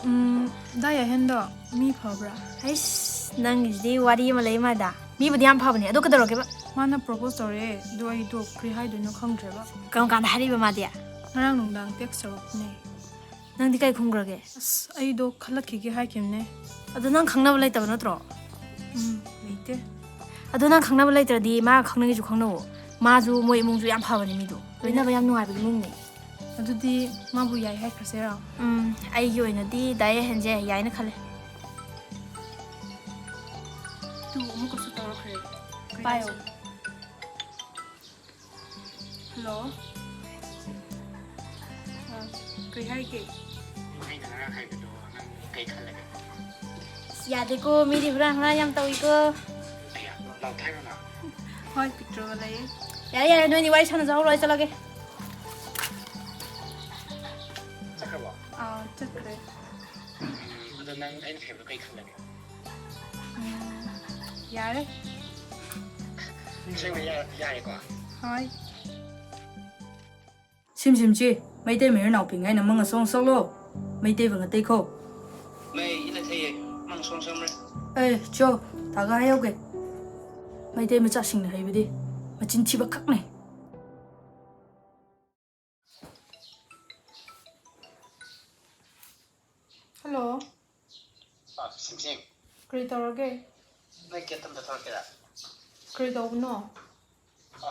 ꯎꯝ, ꯗꯥ ꯌꯥꯏꯍꯟꯗꯣ ꯃꯤ ꯐꯕ꯭ꯔꯥ? ꯑꯩꯁ, ꯅꯪꯒꯤꯁꯤꯗꯤ ꯋꯥꯔꯤ ꯑꯃ ꯂꯩ ꯃꯥꯗ꯫ ꯃꯤꯕꯨꯗꯤ ꯌꯥꯝ ꯐꯕꯅꯦ, ꯑꯗꯣ ꯀꯩꯗꯧꯔꯒꯦꯕ? ꯃꯥꯅ ꯄ꯭ꯔꯣꯄꯣꯁ ꯇꯧꯔꯛꯑꯦ, ꯑꯗꯣ ꯑꯩꯗꯣ ꯀꯔꯤ ꯍꯥꯏꯗꯣꯏꯅꯣ ꯈꯪꯗ꯭ꯔꯦꯕ꯫ ꯀꯔꯝ ꯀꯥꯟꯗ ꯍꯥꯏꯔꯛꯏꯕ ꯃꯥꯗꯤ? ꯉꯔꯥꯡ ꯅꯨꯡꯗꯥꯡ ꯇꯦꯛꯁ ꯇꯧꯔꯛꯄꯅꯦ꯫ ꯅꯪꯗꯤ ꯀꯩ ꯈꯨꯝꯈ꯭ꯔꯒꯦ? ꯑꯁ, ꯑꯩꯗꯣ ꯈꯜꯂꯛꯈꯤꯒꯦ ꯍꯥꯏꯈꯤꯕꯅꯦ꯫ ꯑꯗꯣ ꯅꯪ ꯈꯪꯅꯕ ꯂꯩꯇꯕ ꯅꯠꯇ꯭ꯔꯣ? ꯎꯝ, ꯂꯩꯇꯦ꯫ ꯑꯗꯣ ꯅꯪ ꯈꯪꯅꯕ ꯂꯩꯇ꯭ꯔꯗꯤ ꯃꯥꯒ ꯈꯪꯅꯒꯦꯁꯨ ꯈꯪꯅꯧꯋꯣ꯫ ꯃꯥꯁꯨ ꯃꯣꯏ ꯏꯃꯨꯡꯁꯨ ꯌꯥꯝ ꯐꯕꯅꯦ ꯃꯤꯗꯣ꯫ ꯂꯣꯏꯅꯕ ꯌꯥꯝ ꯅꯨꯡꯉꯥꯏꯕ ꯏꯃꯨꯡꯅꯦ꯫ ꯑꯗꯨꯗꯤ ꯃꯥꯕꯨ ꯌꯥꯏ ꯍꯥꯏꯈ꯭ꯔꯁꯤꯔꯣ? ꯎꯝ, ꯑꯩꯒꯤ ꯑꯣꯏꯅꯗꯤ ꯗꯥ ꯌꯥꯏꯍꯟꯁꯦ ꯌꯥꯏꯅ ꯈꯜꯂꯦ꯫ ꯇꯨ, ꯑꯃꯨꯛꯀꯁꯨ ꯇꯧꯔꯛꯈ꯭ꯔꯦ꯫ ꯀꯩ ꯄꯥꯏꯌꯣ꯫ ꯍꯥꯏꯁꯤꯅꯣ? ꯍꯜꯂꯣ꯫ ꯑ, ꯀꯩ ꯍꯥꯏꯒꯦ? ꯑꯩꯅ ꯉꯔꯥꯡ ꯍꯥꯏꯕꯗꯣ ꯅꯪ ꯀꯩ ꯈꯜꯂꯒꯦ? ꯑꯁ, ꯌꯥꯗꯦꯀꯣ, ꯃꯤꯗꯤ ꯍꯨꯔꯥꯟ ꯍꯨꯔꯥꯟ ꯌꯥꯝ ꯇꯧꯏꯀꯣ꯫ ꯑꯌꯥ, ꯂꯥꯎꯊꯥꯏꯔꯣ ꯅꯪ? ꯍꯣꯏ, ꯄꯤꯛꯇ꯭ꯔꯨꯒ ꯂꯩꯌꯦ꯫ ꯌꯥꯔꯦ, ꯌꯥꯔꯦ, ꯅꯣꯏꯅꯤ ꯋꯥꯔꯤ ꯁꯥꯟꯅꯖꯍꯧꯔꯣ, ꯑꯩ ꯆꯠꯂꯒꯦ꯫ ꯆꯠꯈ꯭ꯔꯕꯣ? ꯑꯥ, ꯆꯠꯈ꯭ꯔꯦ꯫ ꯎꯝ, ꯑꯗꯣ ꯅꯪ ꯑꯩꯅ ꯍꯥꯏꯕꯗꯣ ꯀꯩ ꯈꯜꯂꯒꯦ? ꯎꯝ, ꯌꯥꯔꯦ꯫ ꯑꯁꯦꯡꯕ ꯌꯥ-, ꯌꯥꯔꯦꯀꯣ? ꯍꯣꯏ꯫ ꯁꯤꯝ ꯁꯤꯝ ꯆꯤ, ꯃꯩꯇꯩ ꯃꯌꯨꯝ ꯅꯥꯎꯄꯤ ꯉꯥꯏꯅ ꯃꯉ ꯁꯣꯡ ꯁꯣꯛꯂꯣ꯫ ꯃꯩꯇꯩ ꯕꯪ ꯑꯇꯩ ꯈꯣ꯫ ꯃꯩ ꯏꯅ ꯊꯩꯌꯦ, ꯃꯉ ꯁꯣꯡ ꯁꯣꯝꯔꯦ꯫ ꯑꯦ, ꯆꯣ, ꯇꯥꯒ ꯍꯥꯏꯍꯧꯒꯦ꯫ ꯃꯩꯇꯩ ꯃꯆꯥꯁꯤꯡꯅ ꯍꯩꯕꯗꯤ ꯃꯆꯤꯟ ꯊꯤꯕ ꯈꯛꯅꯦ꯫ ꯍꯜꯂꯣ꯫ ꯑ, ꯁꯤꯝꯁꯤꯡ꯫ ꯀꯔꯤ ꯇꯧꯔꯒꯦ? ꯅꯣꯏ ꯒꯦꯠ ꯑꯝꯇ ꯊꯣꯔꯛꯀꯦꯔꯥ? ꯀꯔꯤ ꯇꯧꯕꯅꯣ? ꯑ,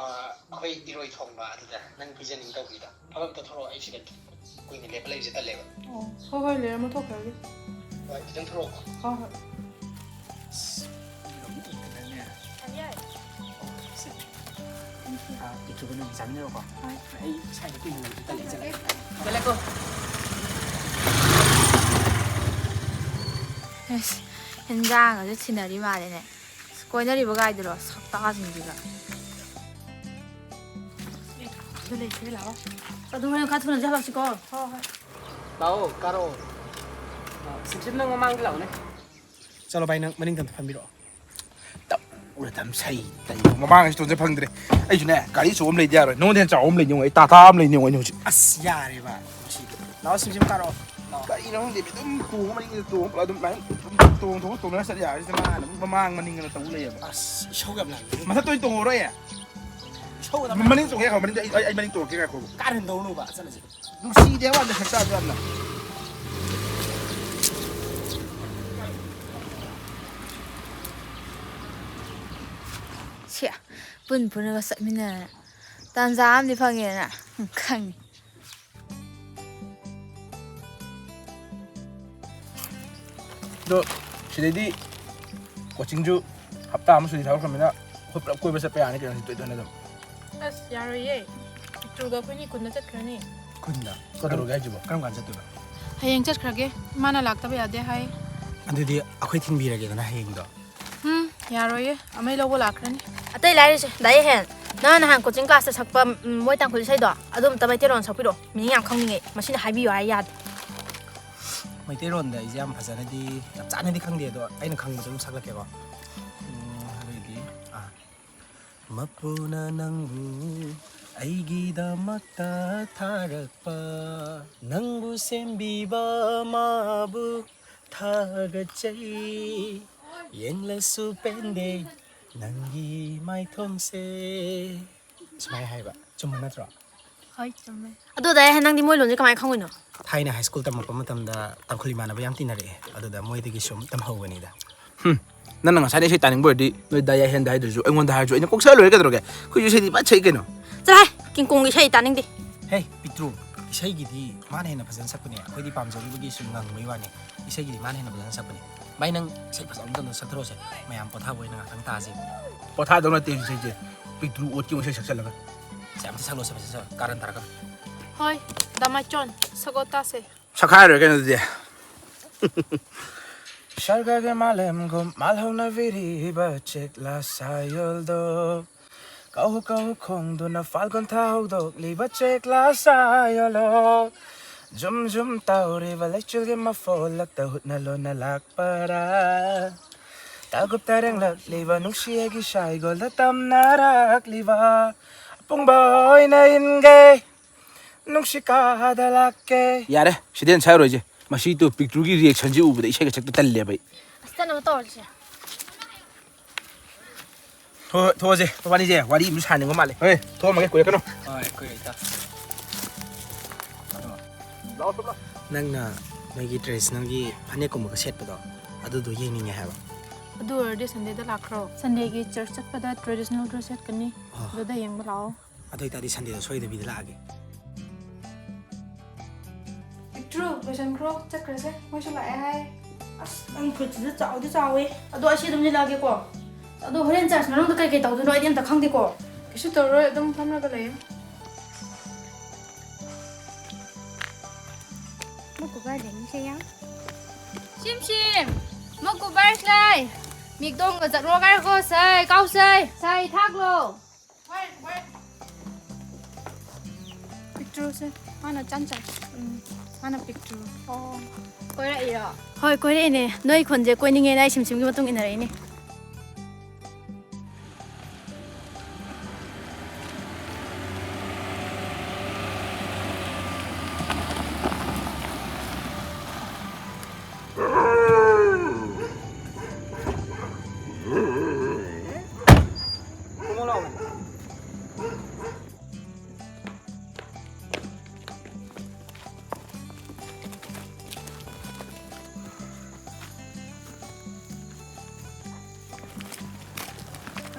ꯑꯩꯈꯣꯏ ꯏꯔꯣꯏ ꯊꯣꯡꯕ ꯑꯗꯨꯗ ꯅꯪ ꯄꯤꯖꯅꯤꯡ ꯇꯧꯕꯤꯗꯣ꯫ ꯐꯕꯞꯇ ꯊꯣꯔꯛꯑꯣ, ꯑꯩ ꯁꯤꯗ ꯀꯨꯏꯅ ꯂꯦꯞꯄ ꯂꯩꯕꯁꯦ ꯇꯜꯂꯦꯕ꯫ ꯑꯣ, ꯍꯣꯏ, ꯍꯣꯏ, ꯂꯩꯔꯝꯃꯣ, ꯊꯣꯛꯈ꯭ꯔꯒꯦ꯫ ꯍꯣꯏ, ꯈꯤꯇꯪ ꯊꯣꯔꯛꯑꯣ꯫ ꯍꯣꯏ, ꯍꯣꯏ꯫ ꯑꯁ, ꯃꯤꯒ ꯑꯃꯨꯛ ꯎꯗ꯭ꯔꯦꯅꯦ꯫ ꯌꯥꯏ꯫ ꯁꯦ꯫ ꯑ, ꯄꯤꯛꯇ꯭ꯔꯨꯗꯣ ꯅꯪ ꯆꯥꯃꯤꯟꯅꯔꯣꯀꯣ꯫ ꯍꯣꯏ꯫ ꯑꯩ ꯁ꯭ꯋꯥꯏꯗ ꯀꯨꯏꯅ ꯂꯩꯕꯁꯦ ꯇꯜꯂꯦ, ꯆꯠꯂꯦ꯫ ꯆꯠꯂꯦꯀꯣ꯫ ꯑꯁ, ꯍꯦꯟꯖꯥꯡꯒꯁꯦ ꯊꯤꯟꯅꯔꯤ ꯃꯥꯜꯂꯦꯅꯦ꯫ ꯑꯁ, ꯀꯣꯏꯅꯔꯤꯕ ꯒꯥꯏꯗꯨꯔꯣ? ꯁꯛꯇꯥꯁꯤꯡꯁꯤꯒ꯫ ꯑꯗꯨ ꯂꯩꯇ꯭ꯔꯦ, ꯂꯥꯛꯑꯣ꯫ ꯑꯗꯨ ꯍꯣꯔꯦꯟ ꯈꯔ ꯊꯨꯅ ꯆꯠꯂꯁꯤꯀꯣ꯫ ꯍꯣꯏ, ꯍꯣꯏ꯫ ꯂꯥꯛꯑꯣ, ꯀꯥꯔꯛꯑꯣ꯫ ꯑ, ꯁꯤꯝꯁꯤꯝ, ꯅꯪ ꯃꯃꯥꯡꯗ ꯂꯥꯛꯑꯣꯅꯦ꯫ ꯆꯠꯂꯣ ꯚꯥꯏ, ꯅꯪ ꯃꯅꯤꯡꯗ ꯑꯝꯇ ꯐꯝꯕꯤꯔꯛꯑꯣ꯫ ꯇꯞ, ꯎꯔ ꯇꯝ ꯁꯩ ꯇꯩ꯫ ꯃꯃꯥꯡ ꯑꯁꯤ ꯇꯣꯟꯖ ꯐꯪꯗ꯭ꯔꯦ꯫ ꯑꯩꯁꯨꯅꯦ, ꯒꯥꯔꯤ ꯑꯆꯧꯕ ꯑꯃ ꯂꯩꯗꯤ ꯌꯥꯔꯣꯏ꯫ ꯅꯉꯣꯟꯗ ꯍꯦꯟꯅ ꯆꯥꯎꯕ ꯑꯃ ꯂꯩꯅꯤꯉꯣ꯫ ꯑꯩ ꯇꯥꯇꯥ ꯑꯃ ꯂꯩꯅꯤꯉꯣ ꯑꯩꯅ ꯍꯧꯖꯤꯛ꯫ ꯑꯁ, ꯌꯥꯔꯦꯕ ꯉꯁꯤꯗꯤ꯫ ꯂꯥꯛꯑꯣ, ꯁꯤꯝꯁꯤꯝ ꯀꯥꯔꯛꯑꯣ꯫ ꯂꯥꯛꯑꯣ꯫ ꯀꯔꯤꯅꯣ ꯈꯪꯗꯦ, ꯑꯗꯨꯝ ꯇꯣꯡꯉ ꯃꯅꯤꯡꯗ ꯇꯣꯡꯉ ꯑꯗꯨꯝ ꯇꯣꯡ-, ꯇꯣꯡ-, ꯇꯣꯡ-, ꯇꯣꯡꯅ ꯆꯠ ꯌꯥꯔꯦ꯫ ꯃꯥꯅ ꯑꯃꯨꯛ ꯃꯃꯥꯡ ꯃꯅꯤꯡ ꯑꯅ ꯇꯧ ꯂꯩꯌꯦꯕ꯫ ꯑꯁ, ꯏꯁꯧ ꯌꯥꯝ ꯂꯥꯡꯉꯦ꯫ ꯃꯊꯛꯇ ꯑꯣꯏꯅ ꯇꯣꯡꯉꯔꯣꯏꯌꯦ꯫ ꯏꯁꯧ ꯌꯥꯝ ꯃꯅꯤꯡ ꯇꯣꯡꯉꯦ, ꯉꯥꯏꯈꯣ, ꯃꯅꯤꯡꯗ ꯑꯩ, ꯑꯩ, ꯑꯩ ꯃꯅꯤꯡ ꯇꯣꯡꯉꯛꯀꯦ, ꯉꯥꯏꯈꯣ꯫ ꯀꯥꯔꯟ ꯇꯧꯅꯨꯕ, ꯆꯠꯂꯁꯦ꯫ ꯅꯨꯡꯁꯤꯗꯦ ꯋꯥꯟꯗ ꯁꯛꯇꯥꯗꯣ ꯌꯥꯝꯅ꯫ ꯁꯤ ꯄꯨꯟ ꯄꯨꯟꯅꯒ ꯆꯠꯃꯤꯟꯅꯔ ꯇꯥꯟꯖꯥ ꯑꯃꯗꯤ ꯐꯪꯉꯦꯅ ꯈꯪꯉꯤ꯫ ꯑꯗꯣ ꯁꯤꯗꯩꯗꯤ ꯀꯣꯆꯤꯡꯁꯨ ꯍꯞꯇꯥ ꯑꯃ ꯁꯨꯇꯤ ꯊꯥꯗꯣꯛꯈ꯭ꯔꯃꯤꯅ ꯑꯩꯈꯣꯏ ꯄꯨꯂꯞ ꯀꯣꯏꯕ ꯆꯠꯄ ꯌꯥꯅꯤ ꯀꯩꯅꯣ, ꯁꯤ ꯇꯣꯏ ꯇꯣꯏꯅ ꯑꯗꯨꯝ꯫ ꯑꯁ, ꯌꯥꯔꯣꯏꯌꯦ꯫ ꯄꯤꯛꯇ꯭ꯔꯨꯒ ꯑꯩꯈꯣꯏꯅꯤ ꯀꯨꯟꯗ ꯆꯠꯈ꯭ꯔꯅꯤ꯫ ꯀꯨꯟꯗ? ꯀꯩꯗꯧꯔꯒꯦ ꯍꯥꯏꯁꯤꯕꯣ? ꯀꯔꯝ ꯀꯥꯟꯗ ꯆꯠꯇꯣꯏꯕ? ꯍꯌꯦꯡ ꯆꯠꯈ꯭ꯔꯒꯦ꯫ ꯏꯃꯥꯅ ꯂꯥꯛꯇꯕ ꯌꯥꯗꯦ ꯍꯥꯏ꯫ ꯑꯗꯨꯗꯤ ꯑꯩꯈꯣꯏ ꯊꯤꯟꯕꯤꯔꯒꯦꯗꯅ ꯍꯌꯦꯡꯗꯣ꯫ ꯎꯝ, ꯌꯥꯔꯣꯏꯌꯦ꯫ ꯑꯃꯩ ꯂꯧꯕ ꯂꯥꯛꯈ꯭ꯔꯅꯤ꯫ ꯑꯇꯩ ꯂꯥꯏꯔꯤꯁꯦ, ꯗꯥ ꯌꯦꯍꯦꯟ, ꯅꯪ ꯅꯍꯥꯟ ꯀꯣꯆꯤꯡ ꯀ꯭ꯂꯥꯁꯇ ꯁꯛꯄ, ꯎꯝ, ꯃꯣꯏ ꯇꯥꯡꯈꯨꯜ ꯏꯁꯩꯗꯣ, ꯑꯗꯨ ꯑꯝꯇ ꯃꯩꯇꯩꯂꯣꯟ ꯁꯛꯄꯤꯔꯛꯑꯣ꯫ ꯃꯤꯅꯤꯡ ꯌꯥꯝ ꯈꯪꯅꯤꯡꯉꯦ꯫ ꯃꯁꯤꯅ ꯍꯥꯏꯕꯤꯌꯨ ꯍꯥꯏ ꯌꯥꯗꯦ꯫ ꯃꯩꯇꯩꯂꯣꯟꯗ ꯑꯩꯁꯦ ꯌꯥꯝ ꯐꯖꯅꯗꯤ, ꯌꯥꯝ ꯆꯥꯅꯗꯤ ꯈꯪꯗꯦ, ꯑꯗꯣ ꯑꯩꯅ ꯈꯪꯕꯗꯣ ꯑꯗꯨꯝ ꯁꯛꯂꯛꯀꯦꯀꯣ꯫ ꯎꯝ, ꯑꯗꯨꯑꯣꯏꯗꯤ, ꯑꯥ, ꯃꯄꯨꯅ ꯅꯪꯕꯨ ꯑꯩꯒꯤꯗꯃꯛꯇ ꯊꯥꯔꯛꯄ, ꯅꯪꯕꯨ ꯁꯦꯝꯕꯤꯕ ꯃꯥꯕꯨ ꯊꯥꯒꯠꯆꯩ꯫ ꯌꯦꯡꯂꯁꯨ ꯄꯦꯟꯗꯦ ꯅꯪꯒꯤ ꯃꯥꯏꯊꯣꯡꯁꯦ꯫ ꯁꯨꯃꯥꯏꯅ ꯍꯥꯏꯕ ꯆꯨꯝꯕ ꯅꯠꯇ꯭ꯔꯣ? ꯍꯣꯏ, ꯆꯨꯝꯃꯦ꯫ ꯑꯗꯨꯗ ꯑꯩ ꯅꯪꯗꯤ ꯃꯣꯏ ꯂꯣꯟꯁꯦ ꯀꯃꯥꯏꯅ ꯈꯪꯉꯤꯅꯣ? ꯊꯥꯏꯅ ꯍꯥꯏ ꯁ꯭ꯀꯨꯜ ꯇꯝꯃꯛꯄ ꯃꯇꯝꯗ ꯇꯥꯡꯈꯨꯜ ꯏꯃꯥꯟꯅꯕ ꯌꯥꯝ ꯇꯤꯟꯅꯔꯛꯑꯦ, ꯑꯗꯨꯗ ꯃꯣꯏꯗꯒꯤ ꯁꯨꯝ ꯇꯝꯍꯧꯕꯅꯤꯗ꯫ ꯍꯝ, ꯅꯪꯅ ꯉꯁꯥꯏꯗ ꯏꯁꯩ ꯇꯥꯅꯤꯡꯕ ꯑꯣꯏꯔꯗꯤ ꯅꯣꯏ ꯗꯥ ꯌꯥꯏꯍꯦꯟꯗ ꯍꯥꯏꯗ꯭ꯔꯁꯨ ꯑꯩꯉꯣꯟꯗ ꯍꯥꯏꯔꯁꯨ ꯑꯩꯅ ꯀꯣꯛ ꯁꯛꯑ ꯂꯣꯏꯔꯦ, ꯀꯩꯗꯧꯔꯒꯦ? ꯑꯩꯈꯣꯏꯁꯨ ꯏꯁꯩꯗꯤ ꯐꯖ ꯁꯛꯏ ꯀꯩꯅꯣ꯫ ꯆꯠꯂꯣꯍꯦ, ꯀꯤꯡꯀꯣꯡꯒꯤ ꯏꯁꯩ ꯇꯥꯅꯤꯡꯗꯦ꯫ ꯍꯦ, ꯄꯤꯛꯇ꯭ꯔꯨ, ꯏꯁꯩꯒꯤꯗꯤ ꯃꯥꯅ ꯍꯦꯟꯅ ꯐꯖꯅ ꯁꯛꯄꯅꯦ, ꯑꯩꯈꯣꯏꯗꯤ ꯄꯥꯝꯖꯔꯨꯕꯒꯤ ꯁꯨꯝ ꯉꯪꯕꯩ ꯋꯥꯅꯦ꯫ ꯏꯁꯩꯒꯤꯗꯤ ꯃꯥꯅ ꯍꯦꯟꯅ ꯐꯖꯅ ꯁꯛꯄꯅꯦ꯫ ꯚꯥꯏ, ꯅꯪ ꯏꯁꯩ ꯐꯖꯕ ꯑꯝꯇ ꯁꯛꯊꯔꯛꯑꯣꯁꯦ, ꯃꯌꯥꯝ ꯄꯣꯊꯥꯕ ꯑꯣꯏꯅ ꯉꯥꯛꯇꯪ ꯇꯥꯁꯦ꯫ ꯄꯣꯊꯥꯗꯧ ꯅꯠꯇꯦ ꯍꯧꯖꯤꯛꯁꯦ, ꯄꯤꯛꯇ꯭ꯔꯨ ꯑꯣꯠꯀꯤ ꯑꯃꯨꯛ ꯏꯁꯩ ꯁꯛꯆꯜꯂꯒ꯫ ꯁꯦ, ꯑꯝꯇ ꯁꯛꯂꯛꯑꯣꯁꯦ, ꯄꯩꯁꯥ ꯁꯛ ꯀꯥꯔꯟ ꯇꯥꯔꯛꯀꯅꯨ꯫ ꯍꯣꯏ, ꯗꯥ ꯃꯥꯏꯆꯣꯟ, ꯁꯛꯑꯣ ꯇꯥꯁꯦ꯫ ꯁꯛꯈꯥꯏꯔꯣꯏ ꯀꯩꯅꯣ ꯑꯗꯨꯗꯤ꯫ ꯁꯔꯒꯒꯤ ꯃꯥꯂꯦꯝꯒꯨꯝ ꯃꯥꯜꯍꯧꯅꯕꯤꯔꯤꯕ ꯆꯦꯛꯂꯥ ꯁꯥꯌꯣꯜꯗꯣ, ꯀꯧ ꯀꯧ ꯈꯣꯡꯗꯨꯅ ꯐꯥꯜꯒꯨꯟ ꯊꯥ ꯍꯧꯗꯣꯛꯂꯤꯕ ꯆꯦꯛꯂꯥ ꯁꯥꯌꯣꯜꯂꯣ꯫ ꯖꯨꯝ ꯖꯨꯝ ꯇꯧꯔꯤꯕ ꯂꯩꯆꯤꯜꯒꯤ ꯃꯐꯣꯜꯂꯛꯇ ꯍꯨꯠꯅ ꯂꯣꯟꯅ ꯂꯥꯛꯄꯔꯥ? ꯇꯥꯒꯨꯞ ꯇꯔꯦꯡꯂꯛꯂꯤꯕ ꯅꯨꯡꯁꯤ ꯑꯩꯒꯤ ꯁꯥꯏꯒꯣꯜꯗ ꯇꯝꯅꯔꯛꯂꯤꯕ ꯑꯄꯨꯡꯕ ꯑꯣꯏꯅ ꯏꯟꯒꯦ꯫ ꯅꯨꯡꯁꯤ ꯀꯥꯗ ꯂꯥꯛꯀꯦ꯫ ꯌꯥꯔꯦ, ꯁꯤꯗꯩ ꯍꯦꯟꯅ ꯁꯛꯑꯔꯣꯏꯁꯦ꯫ ꯃꯁꯤ ꯇꯨ ꯄꯤꯛꯇ꯭ꯔꯨꯒꯤ reactionꯁꯤ ꯎꯕꯗ ꯏꯁꯩꯒ ꯁꯛꯄ ꯇꯜꯂꯦꯕ ꯑꯩ꯫ ꯑꯁ, ꯆꯠꯅꯕ ꯇꯧꯔꯁꯦ꯫ ꯍꯣꯏ, ꯍꯣꯏ, ꯊꯣꯛꯑꯁꯦ꯫ ꯃꯕꯥꯅꯤꯁꯦ ꯋꯥꯔꯤ ꯑꯃꯁꯨ ꯁꯥꯟꯅꯅꯤꯡꯕ ꯃꯥꯜꯂꯦ꯫ ꯍꯣꯏ, ꯊꯣꯛꯑꯝꯃꯒꯦ, ꯀꯨꯏꯔꯛꯀꯅꯨ꯫ ꯍꯣꯏ, ꯀꯨꯏꯔꯦ, ꯏꯇꯥꯎ꯫ ꯂꯥꯛꯑꯣ, ꯂꯥꯛꯑꯣ꯫ ꯅꯪꯅ ꯅꯣꯏꯒꯤ traditionalꯒꯤ ꯐꯅꯦꯛꯀꯨꯝꯕꯒ ꯁꯦꯠꯄꯗꯣ, ꯑꯗꯨꯗꯣ ꯌꯦꯡꯅꯤꯡꯉꯦ ꯍꯥꯏꯕ꯫ ꯑꯗꯨ ꯑꯣꯏꯔꯗꯤ Sundayꯗ ꯂꯥꯛꯈ꯭ꯔꯣ꯫ Sundayꯒꯤ church ꯆꯠꯄꯗ traditional dress ꯁꯦꯠꯀꯅꯤ꯫ ꯑꯥ꯫ ꯑꯗꯨꯗ ꯌꯦꯡꯕ ꯂꯥꯛꯑꯣ꯫ ꯑꯗꯨ ꯑꯣꯏꯇꯥꯔꯗꯤ Sundayꯗ ꯁꯣꯏꯗꯕꯤꯗ ꯂꯥꯛꯑꯒꯦ꯫ ꯄꯤꯛꯇ꯭ꯔꯨ, ꯂꯣꯏꯁꯟꯈ꯭ꯔꯣ, ꯆꯠꯈ꯭ꯔꯁꯦ, ꯃꯣꯏꯁꯨ ꯂꯥꯛꯑꯦ ꯍꯥꯏ꯫ ꯑꯁ, ꯅꯪ ꯐꯨꯔꯤꯠꯁꯤꯁꯨ ꯆꯥꯎꯗꯤ ꯆꯥꯎꯋꯦ꯫ ꯑꯗꯣ ꯑꯩ ꯁꯤ ꯑꯗꯨꯝ ꯂꯤꯠꯂꯛꯑꯒꯦꯀꯣ꯫ ꯑꯗꯣ ꯍꯣꯔꯦꯟ church ꯃꯅꯨꯡꯗ ꯀꯩ ꯀꯩ ꯇꯧꯗꯣꯏꯅꯣ ꯑꯩꯗꯤ ꯑꯝꯇ ꯈꯪꯗꯦꯀꯣ꯫ ꯀꯩꯁꯨ ꯇꯧꯔꯣꯏ, ꯑꯗꯨꯝ ꯐꯝꯂꯒ ꯂꯩꯌꯨ꯫ ꯃꯀꯨꯕꯔ ꯂꯩꯅꯤꯁꯦ ꯌꯥꯝ꯫ ꯁꯤꯝ ꯁꯤꯝ, ꯃꯀꯨꯕꯔ ꯂꯩ꯫ ꯃꯤꯛꯇꯣꯡꯒ ꯆꯠꯂꯣ ꯍꯥꯏꯔꯒꯣ, ꯁꯥꯏ, ꯀꯥꯎ ꯁꯥꯏ꯫ ꯁꯥꯏ, ꯊꯥꯛꯂꯣ꯫ ꯄꯤꯛꯇ꯭ꯔꯨꯁꯦ ꯃꯥꯅ ꯆꯥꯟ ꯆꯥꯏ꯫ ꯎꯝ, ꯃꯥꯅ ꯄꯤꯛꯇ꯭ꯔꯨ꯫ ꯑꯣ, ꯀꯣꯏꯔꯛꯏꯔꯣ? ꯍꯣꯏ, ꯀꯣꯏꯔꯛꯏꯅꯦ꯫ ꯅꯣꯏ ꯈꯨꯟꯁꯦ ꯀꯣꯏꯅꯤꯡꯉꯦꯅ ꯑꯩ ꯁꯤꯝ ꯁꯤꯝꯒꯤ ꯃꯇꯨꯡ ꯏꯟꯅꯔꯛꯏꯅꯦ꯫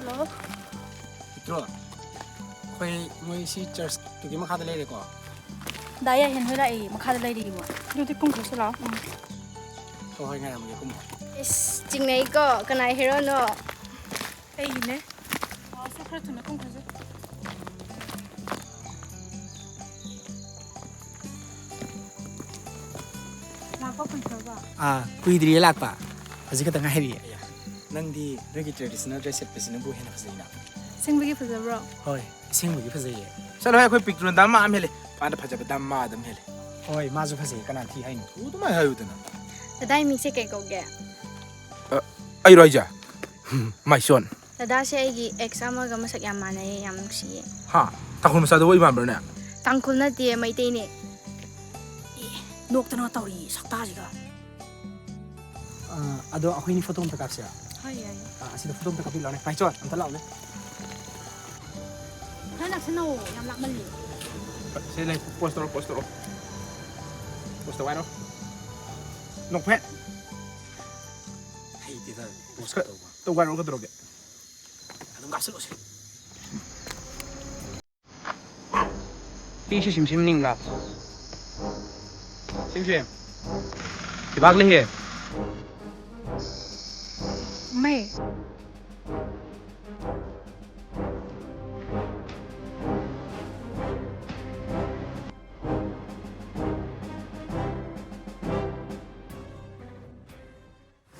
ꯍꯜꯂꯣ꯫ ꯄꯤꯇ꯭ꯔꯣ, ꯑꯩꯈꯣꯏ ꯃꯣꯏ ꯁꯤ ꯆꯔꯆꯇꯨꯒꯤ ꯃꯈꯥꯗ ꯂꯩꯔꯦꯀꯣ꯫ ꯗꯥ ꯌꯥꯏꯍꯦꯟ ꯍꯣꯏ ꯂꯥꯛꯏ, ꯃꯈꯥꯗ ꯂꯩꯔꯤ ꯃꯣꯏ꯫ ꯑꯗꯨꯗꯤ ꯀꯨꯝꯈ꯭ꯔꯁꯤ ꯂꯥꯛꯑꯣ꯫ ꯎꯝ꯫ ꯍꯣꯏ, ꯍꯣꯏ, ꯉꯥꯏꯔꯝꯃꯒꯦ, ꯀꯨꯝꯃꯣ꯫ ꯏꯁ, ꯆꯤꯡꯅꯩꯀꯣ, ꯀꯅꯥꯏ ꯍꯦꯔꯣꯅꯣ? ꯑꯩꯒꯤꯅꯦ꯫ ꯂꯥꯛꯑꯣꯁꯦ, ꯈꯔ ꯊꯨꯅ ꯀꯨꯝꯈ꯭ꯔꯁꯦ꯫ ꯂꯥꯛꯄ ꯀꯨꯏꯗ꯭ꯔꯕꯣ? ꯑꯥ, ꯀꯨꯏꯗ꯭ꯔꯤꯌꯦ ꯂꯥꯛꯄ꯫ ꯍꯧꯖꯤꯛ ꯈꯛꯇ ꯉꯥꯏꯔꯤꯌꯦ꯫ ꯑꯌꯥ, ꯅꯪꯗꯤ ꯅꯣꯏꯒꯤ traditional dress ꯁꯦꯠꯄꯁꯤꯅꯕꯨ ꯍꯦꯟꯅ ꯐꯖꯩꯅ꯫ ꯑꯁꯦꯡꯕꯒꯤ ꯐꯖꯕ꯭ꯔꯣ? ꯍꯣꯏ, ꯑꯁꯦꯡꯕꯒꯤ ꯐꯖꯩꯌꯦ꯫ ꯆꯠꯂꯣꯍꯦ, ꯑꯩꯈꯣꯏ ꯄꯤꯛꯇ꯭ꯔꯨꯅ ꯗꯥ ꯃꯥ ꯑꯃ ꯍꯦꯜꯂꯦ꯫ ꯃꯥꯅ ꯐꯖꯕ ꯗꯥ ꯃꯥ ꯑꯗꯨꯝ ꯍꯦꯜꯂꯦ꯫ ꯍꯣꯏ, ꯃꯥꯁꯨ ꯐꯖꯩ꯫ ꯀꯅꯥ ꯊꯤ ꯍꯥꯏꯅꯣ? ꯑꯗꯨꯃꯥꯏꯅ ꯍꯥꯏꯌꯨꯗꯅ꯫ ꯗꯗꯥꯏ ꯃꯤꯡꯁꯦ ꯀꯩ ꯀꯧꯒꯦ? ꯑ, ꯑꯩꯔꯣ ꯍꯥꯏꯁꯦ? ꯃꯥꯏꯁꯣꯟ꯫ ꯗꯗꯥꯁꯦ ꯑꯩꯒꯤ ex ꯑꯃꯒ ꯃꯁꯛ ꯌꯥꯝ ꯃꯥꯟꯅꯩꯌꯦ, ꯌꯥꯝ ꯅꯨꯡꯁꯤꯌꯦ꯫ ꯍꯥ? ꯇꯥꯡꯈꯨꯜ ꯃꯆꯥꯗꯨꯕꯨ ꯑꯩ ꯃꯥꯟꯕ꯭ꯔꯅꯦ? ꯇꯥꯡꯈꯨꯜ ꯅꯠꯇꯦ, ꯃꯩꯇꯩꯅꯦ꯫ ꯑꯦ, ꯅꯣꯛꯇꯅ ꯇꯧꯔꯤ ꯁꯛꯇꯥꯁꯤꯒ꯫ ꯑ, ꯑꯗꯣ ꯑꯩꯈꯣꯏꯅꯤ photo ꯑꯝꯇ ꯀꯥꯞꯁꯤꯔꯥ? ꯍꯣꯏ, ꯌꯥꯏꯌꯦ꯫ ꯑ, ꯑꯁꯤꯗ photo ꯑꯝꯇ ꯀꯥꯞꯄꯤꯔꯛꯑꯣꯅꯦ꯫ ꯃꯥꯏꯁꯣꯟ, ꯑꯝꯇ ꯂꯥꯛꯑꯣꯅꯦ꯫ ꯈꯔ ꯅꯛꯁꯟꯅꯧ, ꯌꯥꯝ ꯂꯥꯞꯃꯜꯂꯤ꯫ ꯁꯤ ꯂꯩ, pose ꯇꯧꯔꯣ, pose ꯇꯧꯔꯣ꯫ Pose ꯇꯧ ꯍꯥꯏꯔꯣ꯫ ꯅꯣꯛꯐꯦꯠ꯫ ꯍꯩꯇꯦꯗ, pose ꯈꯔ ꯇꯧꯕ꯫ ꯇꯧ ꯍꯥꯏꯔꯣ, ꯀꯩꯗꯧꯔꯒꯦ? ꯑꯗꯨꯝ ꯀꯥꯞꯁꯤꯜꯂꯣꯁꯦ꯫ ꯁꯤꯁꯦ ꯁꯤꯝ ꯁꯤꯝ ꯅꯤꯡꯂꯥ? ꯁꯤꯝ ꯁꯤꯝ꯫ ꯁꯤꯕꯥꯛ ꯂꯩꯍꯦ꯫ ꯃꯩ꯫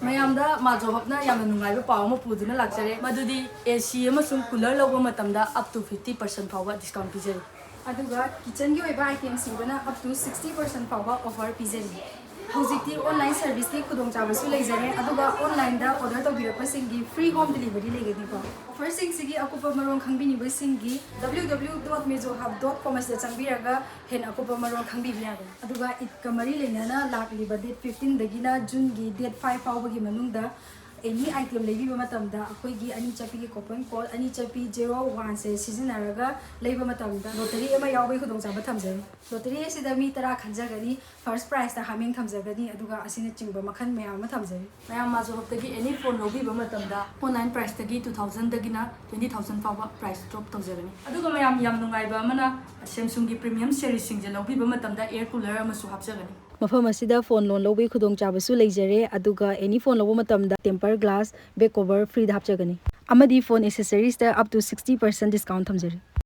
ꯃꯌꯥꯝꯗ ꯃꯥ ꯖꯣꯍꯣꯞꯅ ꯌꯥꯝꯅ ꯅꯨꯡꯉꯥꯏꯕ ꯄꯥꯎ ꯑꯃ ꯄꯨꯗꯨꯅ ꯂꯥꯛꯆꯔꯦ, ꯃꯗꯨꯗꯤ A C ꯑꯃꯁꯨꯡ cooler ꯂꯧꯕ ꯃꯇꯝꯗ up to fifty percent ꯐꯥꯎꯕ discount ꯄꯤꯖꯔꯤ꯫ ꯑꯗꯨꯒ kitchenꯒꯤ ꯑꯣꯏꯕ itemꯁꯤꯡꯗꯅ up to sixty percent ꯐꯥꯎꯕ offer ꯄꯤꯖꯔꯤ꯫ ꯍꯧꯖꯤꯛꯇꯤ online serviceꯀꯤ ꯈꯨꯗꯣꯡꯆꯥꯕꯁꯨ ꯂꯩꯖꯔꯦ, ꯑꯗꯨꯒ onlineꯗ order ꯇꯧꯕꯤꯔꯛꯄꯁꯤꯡꯒꯤ free home delivery ꯂꯩꯒꯅꯤꯀꯣ꯫ Offerꯁꯤꯡꯁꯤꯒꯤ ꯑꯀꯨꯞꯄ ꯃꯔꯣꯜ ꯈꯪꯕꯤꯅꯤꯡꯕꯁꯤꯡꯒꯤ W W W dot mejohub dot com ꯑꯁꯤꯗ ꯆꯪꯕꯤꯔꯒ ꯍꯦꯟꯅ ꯑꯀꯨꯞꯄ ꯃꯔꯣꯜ ꯈꯪꯕꯤꯕ ꯌꯥꯒꯅꯤ꯫ ꯑꯗꯨꯒ ꯏꯗꯀ ꯃꯔꯤ ꯂꯩꯅꯅ ꯂꯥꯛꯂꯤꯕ date fifteenꯗꯒꯤꯅ Juneꯒꯤ date five ꯐꯥꯎꯕꯒꯤ ꯃꯅꯨꯡꯗ ꯑꯦꯅꯤ ꯑꯥꯏꯇꯦꯝ ꯂꯩꯕꯤꯕ ꯃꯇꯝꯗ ꯑꯩꯈꯣꯏꯒꯤ ꯑꯅꯤ ꯆꯠꯄꯤꯒꯤ ꯀꯣꯄꯟ ꯀꯣꯗ ꯑꯅꯤ ꯆꯠꯄꯤ ꯖꯦꯔꯣ ꯋꯥꯟꯁꯦ ꯁꯤꯖꯤꯟꯅꯔꯒ ꯂꯩꯕ ꯃꯇꯝꯗ ꯂꯣꯇꯔꯤ ꯑꯃ ꯌꯥꯎꯕꯒꯤ ꯈꯨꯗꯣꯡꯆꯥꯕ ꯊꯝꯖꯔꯤ꯫ ꯂꯣꯇꯔꯤ ꯑꯁꯤꯗ ꯃꯤ ꯇꯔꯥ ꯈꯟꯖꯒꯅꯤ꯫ ꯐꯥꯔꯁ ꯄ꯭ꯔꯥꯏꯖꯇ ꯍꯥꯃꯦꯡ ꯊꯝꯖꯒꯅꯤ, ꯑꯗꯨꯒ ꯑꯁꯤꯅꯆꯤꯡꯕ ꯃꯈꯜ ꯃꯌꯥꯝ ꯑꯃ ꯊꯝꯖꯔꯤ꯫ ꯃꯌꯥꯝ ꯃꯥꯖꯣ ꯍꯣꯞꯇꯒꯤ ꯑꯦꯅꯤ ꯐꯣꯟ ꯂꯧꯕꯤꯕ ꯃꯇꯝꯗ ꯑꯣꯟꯂꯥꯏꯟ ꯄ꯭ꯔꯥꯏꯁꯇꯒꯤ ꯇꯨ ꯊꯥꯎꯖꯟꯗꯒꯤꯅ ꯇ꯭ꯋꯦꯟꯇꯤ ꯊꯥꯎꯖꯟ ꯐꯥꯎꯕ ꯄ꯭ꯔꯥꯏꯁ ꯗ꯭ꯔꯣꯞ ꯇꯧꯖꯒꯅꯤ꯫ ꯑꯗꯨꯒ ꯃꯌꯥꯝ ꯌꯥꯝ ꯅꯨꯡꯉꯥꯏꯕ ꯑꯃꯅ ꯁꯦꯝꯁꯨꯡꯒꯤ ꯄ꯭ꯔꯤꯃꯤꯌꯝ ꯁꯦꯔꯤꯁꯁꯤꯡꯁꯦ ꯂꯧꯕꯤꯕ ꯃꯇꯝꯗ ꯑꯦꯌꯔ ꯀꯨꯂꯔ ꯑꯃꯁꯨ ꯍꯥꯞꯆꯒꯅꯤ꯫ ꯃꯐꯝ ꯑꯁꯤꯗ ꯐꯣꯟ ꯂꯣꯟ ꯂꯧꯕꯒꯤ ꯈꯨꯗꯣꯡꯆꯥꯕꯁꯨ ꯂꯩꯖꯔꯦ, ꯑꯗꯨꯒ ꯑꯦꯅꯤ ꯐꯣꯟ ꯂꯧꯕ ꯃꯇꯝꯗ ꯇꯦꯝꯄꯔ ꯒ꯭ꯂꯥꯁ, ꯕꯦꯛ ꯀꯣꯚꯔ ꯐ꯭ꯔꯤꯗ ꯍꯥꯞꯆꯒꯅꯤ, ꯑꯃꯗꯤ phone ꯑꯦꯁꯦꯁꯔꯤꯁꯇ up to sixty percent discount ꯊꯝꯖꯔꯤ꯫